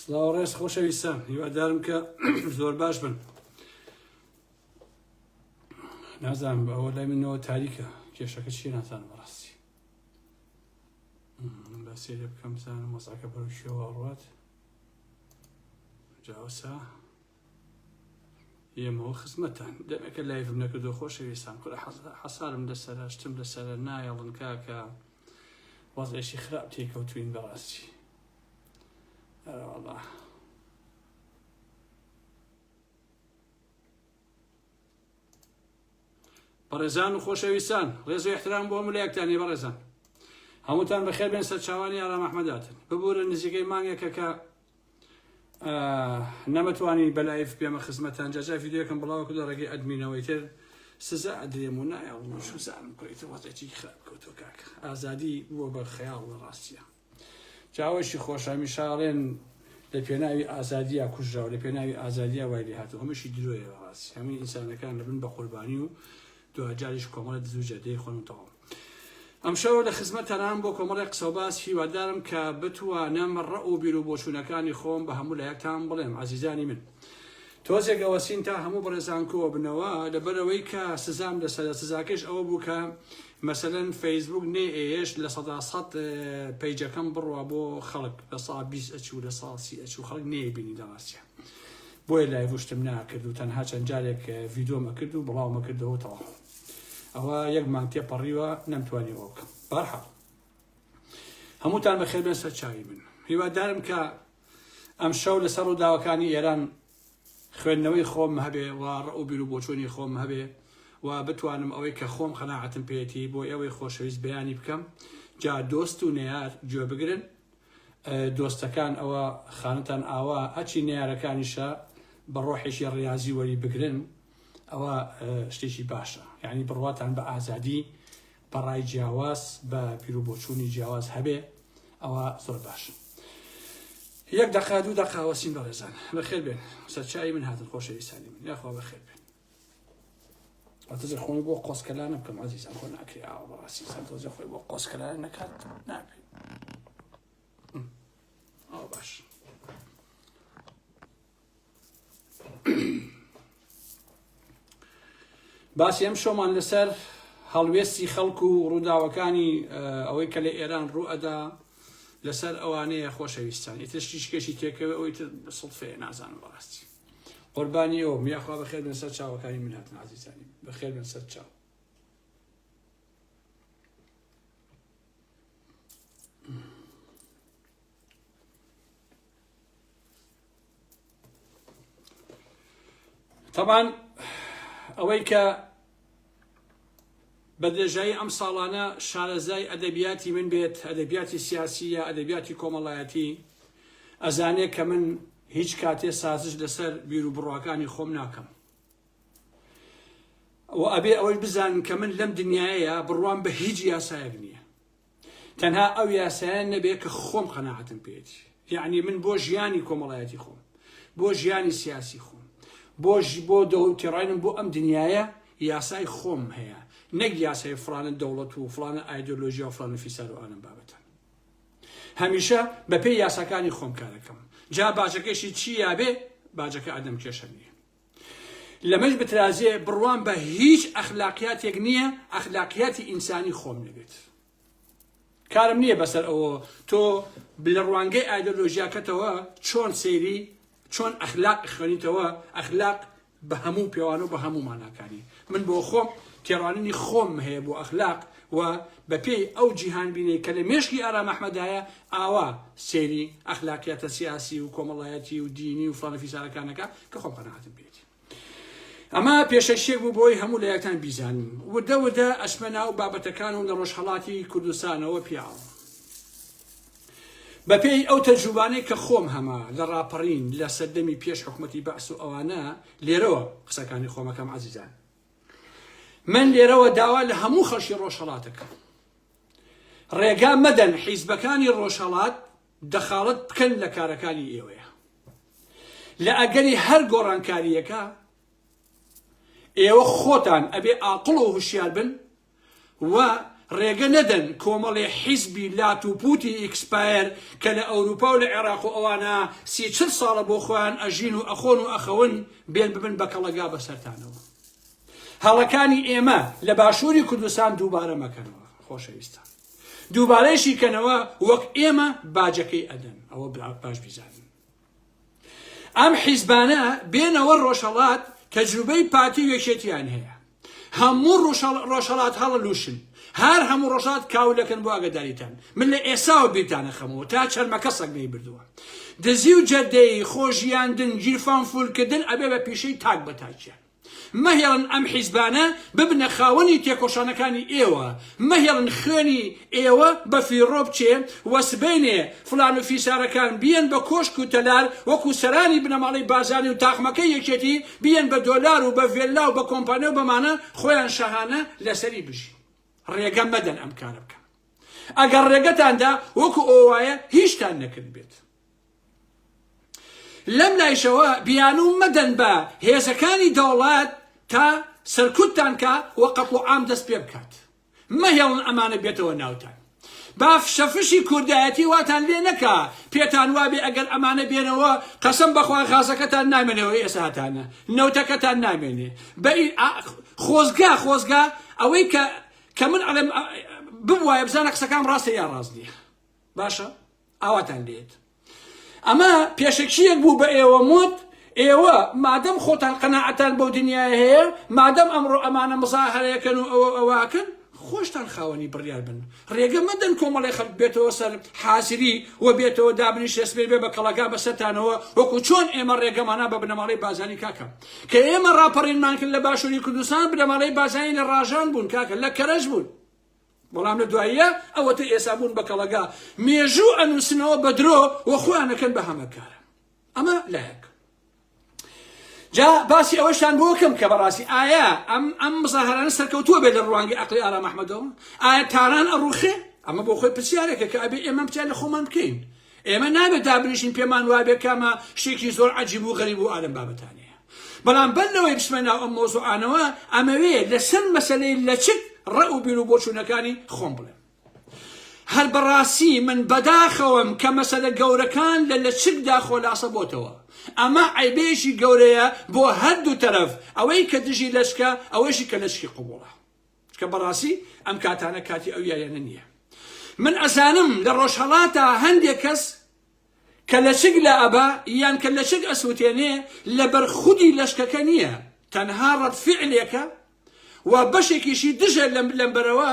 سڵاو ڕێز خۆشەویستان هیوادارم کە زۆر باش بن نازانم ئەوە لای منەوە تاریکە کێشەکە چیە نازانم بەڕاستی با سێرێ بکەم بزانم وەزعەکە بەرەو کوێوە ئەڕوات جاوسا یەمەوە خزمەتان دەمێکە live م نەکردو خۆشەویستان کورە حەسارم لەسەرە شتم لەسەرە نایەڵن کاکە وەزعێکی خراپ تێکەوتوین بەڕاستی ئەرەوەڵا بەڕێزان و خۆشەویستان ڕێز و احترام بۆ هەموو لایەکتانی بەڕێزان هەمووتان بەخێر بێن سەرچاوانی ئارام ئەحمەداتن ببورە نزیکەی مانگێکە کە نەمەتوانی بە live بێمە خزمەتان جاجا ڤیدیۆکەم بڵاوە کردو ڕێگەی admin ەوەی تر سزا ئەدرێم و نایەڵم و شوزانم کوڕی تر وەزعێکی خراپ کەوتووە کاکە ئازادی بووە بە خەیاڵ لە ڕاستیە جاوەشی خۆش هەمیشە ئەڵێن لە پێناوی ئازادیا کوژراو لە پێناوی ئازادیا وای لێ هاتوو هەمووشی درۆیە بەڕاستی هەمووی ئینسانەکان لەبن بە قوربانی و دواجاریش کۆمەڵە دز و جەردەی خۆن و تەواو ئەمشەو لە خزمەتتانام بۆ کۆمەڵێک قسەوباس هیوادارم کە بتوانم ڕەئ و بیر و بۆچوونەکانی خۆم بە هەموو لایەکتان بڵێم عەزیزانی من تۆزێک ئەوەسین تا هەموو بەڕێزان کۆ بنەوە لەبەرئەوەی کە سزام لەسەرە سزاکەش ئەوە بوو کە مەسەلەن فەیسبوک نێ ئێشت 100% page ەکەم بڕوا بۆ خەڵک 20% ئەچوو 30% ئەچوو خەڵک نەیبینی لە ڕاستیە بۆیە live شتم ناکرد و تەنها چەند جارێک ڤیدۆمە کرد و بڵاومە کردەوە تەواو ئەوە یەک مانگ تێپەڕیوە نەمتوانی ئەوە بکەم بەرحاڵ هەمووتان بەخێر بێن سەر چاوی من هیوادارم کە ئەمشەو لەسەر ڕووداوەکانی ئێران خوێندنەوەی خۆم هەبێ و ڕەئ و بیر و بۆچوونی خۆم هەبێ و بتوانم ئەوەی کە خۆم قەناعەتم پێیەتی بۆ ئێوەی خۆشەویست بەیانی بکەم جا دۆست و نەیار گوێ بگرن دۆستەکان ئەوە خانتان ئاوا هەرچی نەیارەکانیشە بە ڕۆحێکی ڕاضی وەری بگرن ئەوە شتێکی باشە یعنی بڕواتان بە ئازادی بە ڕای جیاواز بە بیروبۆچوونی جیاواز هەبێ ئەوە زۆر باشە یەک دقا دوو دقا وەسین بەڕێزان بەخێر بێن سەرچوی من هاتن خۆشەویستانی من یاخوا بەخێر بێن تۆزێ خۆی بۆ قۆسکەلانە بکەم عزیزان خۆ ناکرێ ئاوە بەڕاستی سان تۆزێ خۆی بۆ قۆسکەلانە نەکات نابێ ئەوە باش باسی ئەم شۆمان لەسەر هەڵوێستی خەڵک و ڕووداوەکانی ئەوەی کە لە ئێران ڕوو ئەدا لەسەر ئەوانەیە خۆشەویستان ئیتر شتیشکێکی تێکەوێ ئەوی تر سڵفەیە نازانم بەڕاستی قوربانی ئەوم یاخوا بەخێر بن سەر چاوەکانی من هاتن عزیزانی بەخێر بن سەر چاو تەبان ئەوەی کە بە درێژایی ئەم ساڵانە شارەزای ئەدەبیاتی من بێت ئەدەبیاتی سیاسی یا ئەدەبیاتی کۆمەڵایەتی ئەزانێ کە من هیچ کاتێ سازش لەسەر بیر و بڕواکانی خۆم ناکەم و ئەبێ ئەوەی بزانن کە من لەم دنیاە بڕوام بە هیچ یاسایەک نییە تەنها ئەو یاسایە نەبێ کە خۆم قەناعەتم پێیەتی یعنی من بۆ ژیانی کۆمەڵایەتی خۆم بۆ ژیانی سیاسی خۆم بۆ بۆ تێڕاینم بۆ ئەم دنیاە یاسای خۆم هەیە نەک یاسای فڵانە دەوڵەت و فڵانە ئایدۆلۆژیا و فڵانە فیسار و ئانم بابەتە هەمیشە بەپێی یاساکانی خۆم کارەکەم جا باجەکەشی چی یابێ باجەکە ئەدەم کێشە نییە لەمەش بترازێ بڕوام بە هیچ ئەخلاقیاتێک نییە ئەخلاقیاتی ئینسانی خۆم نەبێت کارم نییە بەسەر ئەوە تۆ لە ڕوانگەی ئایدۆلۆژیاکەتەوە چۆن سەیری چۆن ئەخلاق خوێنیتەوە ئەخلاق بە هەموو پێوان و بە هەموو ماناکانی من بۆ خۆم تێڕوانینی خۆم هەیە بۆ ئەخلاق و بەپێی ئەو جیهانبینەی کە لە مێشکی ئارام ئەحمەدایە ئاوا سەیری ئەخلاقیاتە سیاسی و کۆمەڵایەتی و دینی و فڵانە فیسارەکانەکە کە خۆم قەناعەتم پێیەتی. ئەمە پێشەکیەک بوو بۆی هەموو لایەکتان بیزانن. وردە وردە ئەچمە ناو بابەتەکان و لە ڕۆژهەڵاتی کوردستانەوە پیاوم. بەپێی ئەو تەجروبانەی کە خۆم هەمە لە ڕاپەڕین لە سەردەمی پێش حکومەتی بەعس و ئەوانە لێرەوە قسەکانی خۆمەکەم عەزیزان. من لێرەوە داوا لە هەموو خەڵکی ڕۆژهەڵات دەکەم ڕێگا مەدەن حیزبەکانی ڕۆژهەڵات دەخاڵەت بکەن لە کارەکانی ئێوەیە لە ئەگەری هەر گۆڕانکاریەکە ئێوە خۆتان ئەبێ ئاقڵ و هوشیار بن و ڕێگە نەدەن کۆمەڵێ حیزبی لات و پوتی expire کە لە ئەوروپا و لە عێراق و ئەوانە سی چل ساڵە بۆ خۆیان ئەژین و ئەخۆن و ئەخەون بێن ببن بە کەڵەگا بەسەرتانەوە. هەڵەکانی ئێمە لە باشووری کوردستان دووبارە مەکەنەوە خۆشەویستان. دووبارەیشی کەنەوە وەک ئێمە باجەکەی ئەدەن ئەوە باش بیزانن. ئەم حیزبانە بێنەوە ڕۆژهەڵات تەجروبەی پارتی و یەکێتیان هەیە هەموو ڕۆژهەڵات هەڵەلوشن هەر هەموو ڕۆژهەڵات کاولەکەن بۆ ئاگاداریتان من لە ئێساوە بیرتانە خەمەوە تا چەرمەکە سەگ نەیبردووە دزی و جەردەیی خۆژیاندن گیرفان فولکردن ئەبێ بە پیشەی تاک بە تاکیان مەهێڵن ئەم حیزبانە ببنە خاوەنی تێکۆشانەکانی ئێوە، مەهێڵن خوێنی ئێوە بە فیڕۆ بچێ و سبەینێ فلان و فیسارەکان بیەن بە کۆشک و تەلار وەکو سەرانی بنەماڵەی بارزانی و تاقمەکەی یەکێتی بیەن بە دۆلار و بە ڤێللا و بە کۆمپانیا و بەمانە خۆیان شاهانە لەسەری بژین. ڕێگە مەدەن ئەم کارە بکەن. ئەگەر ڕێگەتان دا وەکو ئەوە وایە هیچتان نەکردبێت. لەم لایشەوە بیانوو مەدەن بە هێزەکانی دەوڵەت تا سەرکوتتان کا و قەتڵ و عام دەست پێ بکات. مەهێڵن ئەمانە بێتەوە ناوتان. با فشەفشی کوردایەتی واتان لێ نەکا پێتان وابێ ئەگەر ئەمانە بێنەوە قەسەم بەخوا غازەکەتان نامێنێەوە ئێستا هەتانە نەوتەکەتان نامێنێ بە خۆزگا خۆزگا ئەوەی کە کە من ئەڵێم ببوایە بزانە قسەکان ڕاستە یا ڕاست نییە باشە ئاواتان لێت ئەمە پێشەکیەک بوو بە ئێوە موت ئێوە مادەم خۆتان قەناعەتان بەو دنیای هەیە مادەم ئەمڕۆ ئەمانە مزاهرەیەکەن و ئەوە ئەوەکەن خۆشتان خاوەنی بڕیار بن ڕێگە مەدەن کۆمەڵی خەڵک بێتەوە سەر حازری و بێتەوە دابنیشێ سبەی بێ بە کەڵەگا بەسەرتانەوە وەکو چۆن ئێمە ڕێگەمانە بە بنەماڵەی بازانی کاکە کە ئێمە ڕاپەڕینمان کرد لە باشووری کوردستان بنەماڵەی بازانی لە ڕاژان بوون کاکە لە کەرەج بوون بەڵام لە دواییە ئەوەتە ئێسا بوون بە کەڵەگا مێژوو ئەنووسنەوە بە درۆ و خۆیان ئەکەن بە هەمەکارە ئەمە لایەک جا باسی ئەوەشتان بۆ کەم کە بەڕاستی ئایا ئەم ئەم مزاهرانە سەرکەوتووە بێت لە ڕوانگەی ئەقلی ئارام ئەحمەدەوە ئایا تاران ئەڕوخێ ئەمە بۆ خۆی پرسیارێکە کە ئەبێ ئێمە پرسیار لە خۆمان بکەین ئێمە نابێت دابنیشین پێمان وابێ کامە شتێکی زۆر عەجیب و غەریب و ئالەم بابەتانەیە بەڵام بەر لەوەی بچمە ناو ئەم مۆزوعانەوە ئەمەوێ لەسەر مەسەلەی لەچک ڕەئ و بیر و بۆچوونەکانی خۆم بڵێم هەر بەڕاستی من بەداخەوەم کە مەسەلە گەورەکان لە لەچکدا خۆلاسە بۆتەوە ئەمە عەیبەیەکی گەورەیە بۆ هەردوو تەرەف ئەوەی کە دژی لەچکە ئەوەیشی کە لەچکی قبوڵە چکە بەڕاستی ئەم کاتانە کاتی ئەو یاریانە نییە من ئەزانم لە ڕۆژهەڵاتە هەندێک کەس کە لەچک لە ئەبا یان کە لەچک ئەسووتێنێ لەبەر خودی لەشکەکە نییە تەنها ڕەد فعلێکە و بەشێکیشی دژە لەم لەمبەرەوە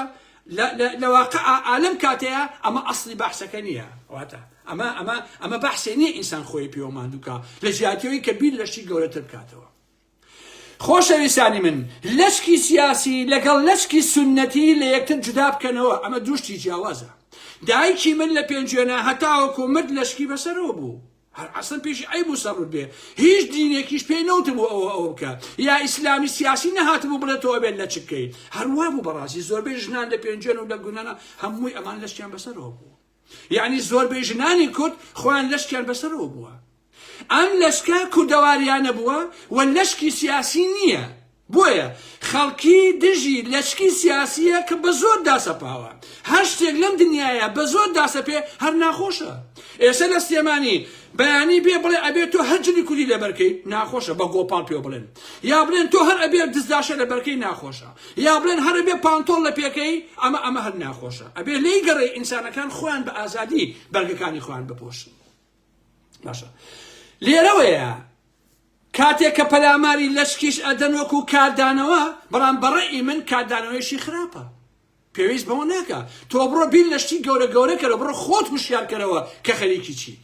لە واقع ئالم کاتەیە ئەمە ئەسلی بەحسەکە نییە واتە ئەمە ئەمە ئەمە بەحسێ نییە ئینسان خۆی پێوە ماندووکە لە جیاتیەوەی کە بیر لە شتی گەورەتر بکاتەوە خۆشەویستانی من لەچکی سیاسی لەگەڵ لەچکی سوننەتی لە یەکتر جودا بکەنەوە ئەمە دوو شتی جیاوازە دایکی من لە پێنجوێنە هەتاوەکو مرد لەشکی بەسەرەوە بوو هەر ئەسڵەن پێشی عەیب و سەڕوت بێ هیچ دینێکیش پێی نەوتبوو ئەوە ئەوە بکە یا ئیسلامی سیاسی نەهاتبوو بڵێ تۆ ئەبێت لەچک بکەی هەر وابوو بەڕاستی زۆربەی ژنان لە پێنجوێن و لە گونانە هەمووی ئەمان لەشکیان بەسەرەوە بوو یەعنی زۆربەی ژنانی کورد خۆیان لەشکیان بەسەرەوە بووە. ئەم لەشکە کوردەواریانە بووە و لەشکی سیاسی نییە. بۆیە خەڵکی دژی لەشکی سیاسیە کە بە زۆر داسەپاوە. هەر شتێک لەم دنیایە بە زۆر داسەپێ هەر ناخۆشە. ئێستا لە سلێمانی بەیانی بێ بڵێ ئەبێ تۆ هەر جلی کوردی لەبەرکەی ناخۆشە بە گۆپاڵ پێوە بڵێن. یا بڵێن تۆ هەر ئەبێ دزداشە لەبەرکەی ناخۆشە. یا بڵێن هەر ئەبێ پانتۆڵ لە پێکەی ئەمە ئەمە هەر ناخۆشە ئەبێ لێی گەڕێ ئینسانەکان خۆیان بە ئازادی بەرگەکانی خۆیان بپۆشن باشە لێرەوەیە کاتێک کە پەلاماری لەشکیش ئەدەن وەکو کاردانەوە بەڵام بەڕێی من کاردانەوەیشی خراپە پێویست بەوە ناکە تۆ بڕۆ بیر لە شتی گەورە گەورە کەرە بڕۆ خۆت هوشیار کەرەوە کە خەریکی چیت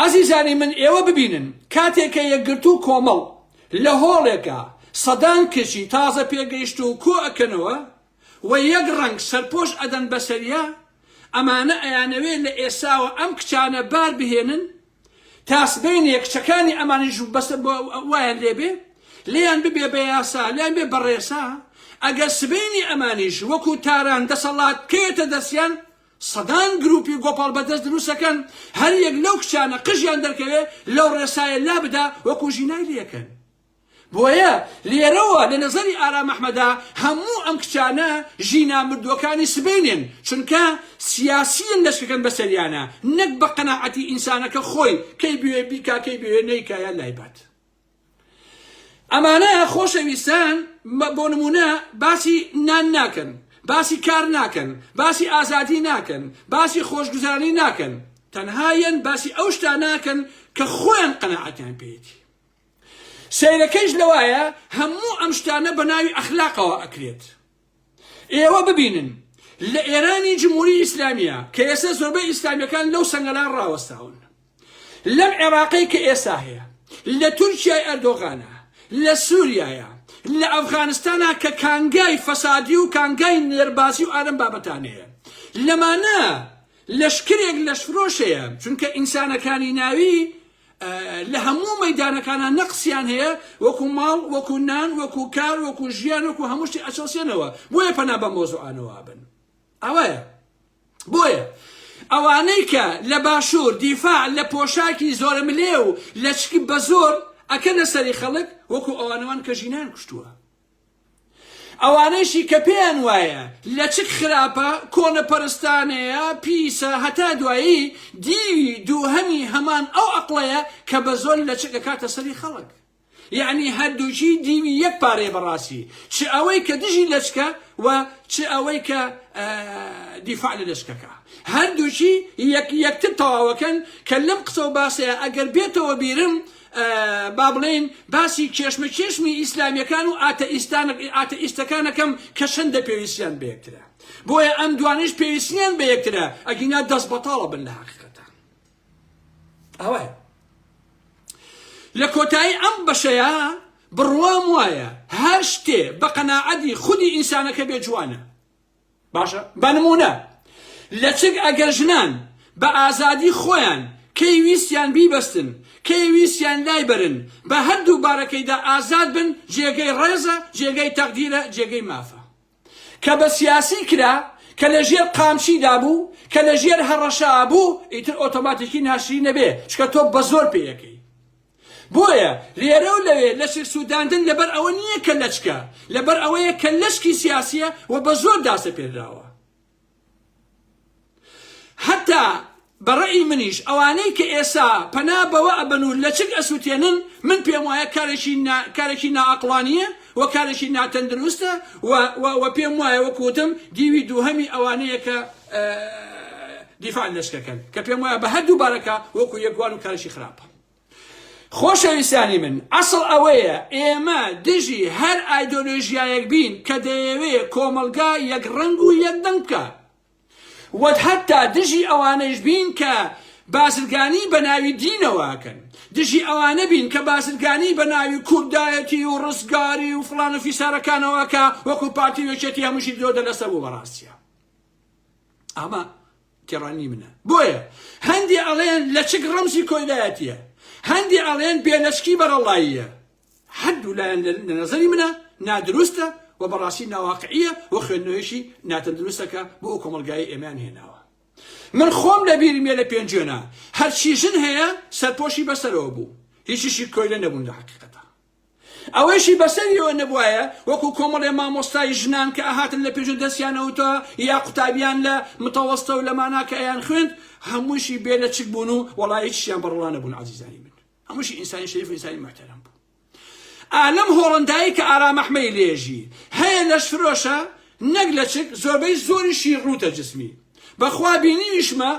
ئازیزانی من ئێوە ببینن کاتێک کە یەکگرتوو کۆمەڵ لە هۆڵێکا سەدان کچی تازە پێگەیشتوو کۆ ئەکەنەوە و یەک ڕەنگ سەرپۆش ئەدەن بەسەریا ئەمانە ئەیانەوێ لە ئێساوە ئەم کچانە بار بهێنن تا سبەینێ کچەکانی ئەمانیش بەسە وایان لێبێ لێیان ببێ بە یاسا لێیان بێ بە ڕێسا ئەگەر سبەینی ئەمانیش وەکو تاران دەسەڵات بکەوێتە دەستیان سەدان گروپی گۆپاڵ بەدەست دروستەکەن هەر یەک لەو کچانە قژیان دەرکەوێ لەو ڕێسایە لابدا وەکو ژینای لێکەن. بۆیە لێرەوە لە نەزەری ئارام ئەحمەدا هەموو ئەم کچانە ژینا مردووەکانی سبەینێن، چونکە سیاسییەن لەشکەکەن بەسەریانە نەک بە قەناعەتی ئینسانەکە خۆی کەی بوێ بیکا کەی بوێ نەیکا یا لایبات. ئەمانە خۆشەویستان بۆ نمونە باسی نان ناکەن، باسی کار ناکەن، باسی ئازادی ناکەن، باسی خۆشگوزەرانی ناکەن، تەنها یەن باسی ئەو شتانە ئەکەن کە خۆیان قەناعەتیان پێیەتی. سەیرەکەیش لەوایە هەموو ئەم شتانە بە ناوی ئەخلاقەوە ئەکرێت. ئێوە ببینن لە ئێرانی جمهوری ئیسلامیە کە ئێستا زۆربەی ئیسلامیەکان لەو سەنگەران ڕاوەستاون، لەم عێراقەی کە ئێستا هەیە، لە تورکیای ئەردۆغانە، لە سوریایە، لە ئەفغانستانە کە کانگای فەسادی و کانگای نێربازی و ئالەم بابەتانەیە، لەمانە لەشکرێک لەشفرۆش هەیە، چونکە ئینسانەکانی ناوی لە هەموو مەیدانەکانا نەقسیان هەیە، وەکو ماڵ، وەکو نان، وەکو کار، وەکو ژیان، وەکو هەموو شتێک ئەچەوسێنەوە، بۆیە پەنا بەم مەوزوعانەوە ئەبەن. ئاوایە. بۆیە ئەوانەی کە لە باشوور دیفاع لە پۆشاکی زۆرەملێ و لەچکی بەزۆر ئەکەنە سەری خەڵک، وەکو ئەوانەوان کە ژینایان کوشتووە. ئەوانەیشی کە پێیان وایە لەچک خراپە، کۆنەپەرستانەیە، پیسە، هەتا دوایی، دیوی دووهەمی هەمان ئەو ئەقڵەیە کە بە زۆر لەچک ئەکاتە سەری خەڵک. یەعنی هەردووکی دیوی یەک پارەیە بەڕاستی، چ ئەوەی کە دژی لەچکە و چ ئەوەی کە دیفاع لە لەچکەکە. هەردووکی یەک یەکتر تەواوەکەن کە لەم قسە و باسەیا ئەگەر بێتەوە بیرم با بڵێین باسی کێشمەکێشمی ئیسلامیەکان و ئاتەئیستەکانەکەم کە چەندە پێویستیان بە یەکترە. بۆیە ئەم دوانەیش پێویستیان بە یەکترە، ئەگینا دەست بەتاڵە بن لە حەقیقەتا. ئەوەیە. لە کۆتایی ئەم بەشەیا بڕوام وایە هەر شتێ بە قەناعەتی خودی ئینسانەکە بێ جوانە. باشە بە نموونە لەچک ئەگەر ژنان بە ئازادی خۆیان کەی ویستیان بیبەستن کەی ویستیان لایبەرن بە هەردوو بارەکەیدا ئازاد بن جێگەی ڕێزە جێگەی تەقدیرە جێگەی مافە کە بە سیاسی کرا کە لە ژێر قامچیدا بوو کە لە ژێر هەڕەشە بوو ئیتر ئۆتۆماتیکی ناشرین نەبێ چکە تۆ بە زۆر پێیەکەی بۆیە لێرە و لەوێ لەچک سووتاندن لەبەر ئەوە نییە کە لەچکە، لەبەر ئەوەیە کە لەچکی سیاسییە و بە زۆر داسەپێنراوە. هەتا بە ڕەئی منیش ئەوانەی کە ئێسا پەنا بەوە ئەبەن و لەچک ئەسووتێنن، من پێم وایە کارێکی نا کارێکی نائەقڵانییە و کارێکی ناتەندروستە و و و پێم وایە وەکوو وتم دیوی دووهەمی ئەوانەیە کە دیفاع لە لەچکەکەن کە پێم وایە بە هەردوو بارەکە وەکوو یەک وان و کارێکی خراپە. خۆشەویستانی من ئەسڵ ئەوەیە ئێمە دژی هەر ئایدۆلۆژیایەک بین کە دەیەوێ کۆمەڵگا یەک ڕەنگ و یەک دەنگ بکا و هەتا دژی ئەوانەیش بین کە بازرگانی بە ناوی دینەوە ئەکەن دژی ئەوانە بین کە بازرگانی بە ناوی کوردایەتی و ڕزگاری و فڵان و فیسارەکانەوە ئەکا وەکو پارتی و یەکێتی هەمووشی درۆ دەلەسە بوو بەڕاستیە ئەمە تێڕوانینی منە. بۆیە هەندێ ئەڵێن لەچک ڕەمزی کۆیلایەتیە، هەندێ ئەڵێن بێ لەچکی بەرەڵاییە. هەردوو لایەن لە نەزەری منە نادروستە و بەڕاستی ناواقعیە و خوێندنەوەیەکی ناتەندروستە کە بۆ ئەو کۆمەڵگایەی ئێمەیان هێناوە. من خۆم لە بیرمیە لە پێنجوێنە هەرچی ژن هەیە سەرپۆشی بەسەرەوە بوو، هیچیشی کۆیلە نەبوون لە حەقیقەتا. ئەوەیشی بەسەریەوە نەبوایە وەکو کۆمەڵێ مامۆستای ژنان کە ئەهاتن لە پێش و دەستیان ئەوتەوە یا قوتابیان لە متەوەستە و لەمانا کە ئەیان خوێند هەمووشی بێ لەچک بوون و وەڵا هیچیان بەڕەڵا نەبوون عەزیزانی من هەمووشی ئینسانی شەریف و ئینسانی موحتەرەم بوو. ئا لەم هۆڵەندایەی کە ئارام ئەحمەی لێژی هەیە لەشفرۆشە نەک لەچک زۆربەی زۆریشی ڕووتە جسمی بەخوا بینیویشمە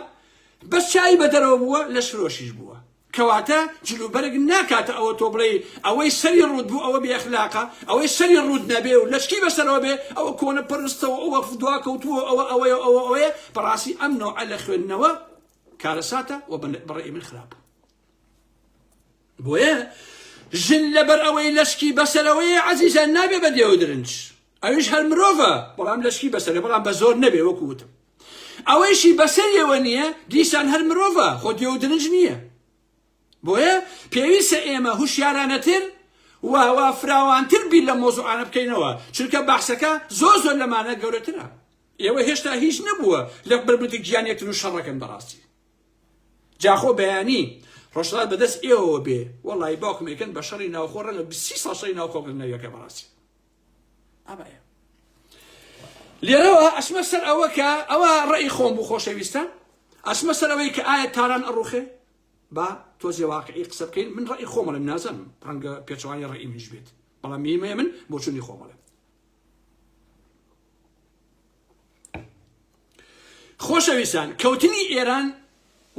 بەس چاوی بەدەرەوە بووە لەشفرۆشیش بووە. کەواتە جلوبەرگ ناکاتە ئەوە تۆ بڵێی ئەوەی سەری ڕووت بوو ئەوە بێ ئەخلاقە، ئەوەی سەری ڕووت نەبێ و لەچکی بەسەرەوە بێ ئەوە کۆنە پەرستە و ئەوە دواکەوتووە و ئەوە ئەوەیە و ئەوە ئەوەیە، بەڕاستی ئەم نەوعە لە خوێندنەوە کارەساتە و بە ڕەئی من خراپە. بۆیە ژن لەبەر ئەوەی لەچکی بەسەرەوەیە عەزیزان نابێ بە دێو درنج، ئەویش هەر مرۆڤە بەڵام لەچکی بەسەرە بەڵام بە زۆر نەبێ وەکو وتم. ئەوەیشی بەسەریەوە نییە دیسان هەر مرۆڤە خۆ دێو درنج نییە. بۆیە پێویستە ئێمە هوشیارانەتر و و فراوانتر بیر لەم مەوزوعانە بکەینەوە چونکە بەحسەکە زۆر زۆر لەمانە گەورەترە. ئێوە هێشتا هیچ نەبووە لە بەربوتی گیان یەکتر و شەڕەکەن بەڕاستی. جا خۆ بەیانی. ڕۆژهەڵات بەدەست ئێوەوە بێ وەڵی باوکم ئەیکەن بە شەڕی ناوخۆ ڕەنگە 30 ساڵ شەڕی ناوخۆ بکەن نەویەکە بەڕاستی ئەمەیە لێرەوە ئەچمە سەر ئەوە کە ئەوە ڕێی خۆم بوو خۆشەویستە ئەچمە سەر ئەوەی کە ئایا تاران ئەڕوخێ با تۆزێ واقعی قسە بکەین من ڕێی خۆمەڵێم نازانم ڕەنگە پێچەوانی ڕێی منیش بێت بەڵام میمەیە من بۆچوونی خۆمەڵێم خۆشەویستان کەوتنی ئێران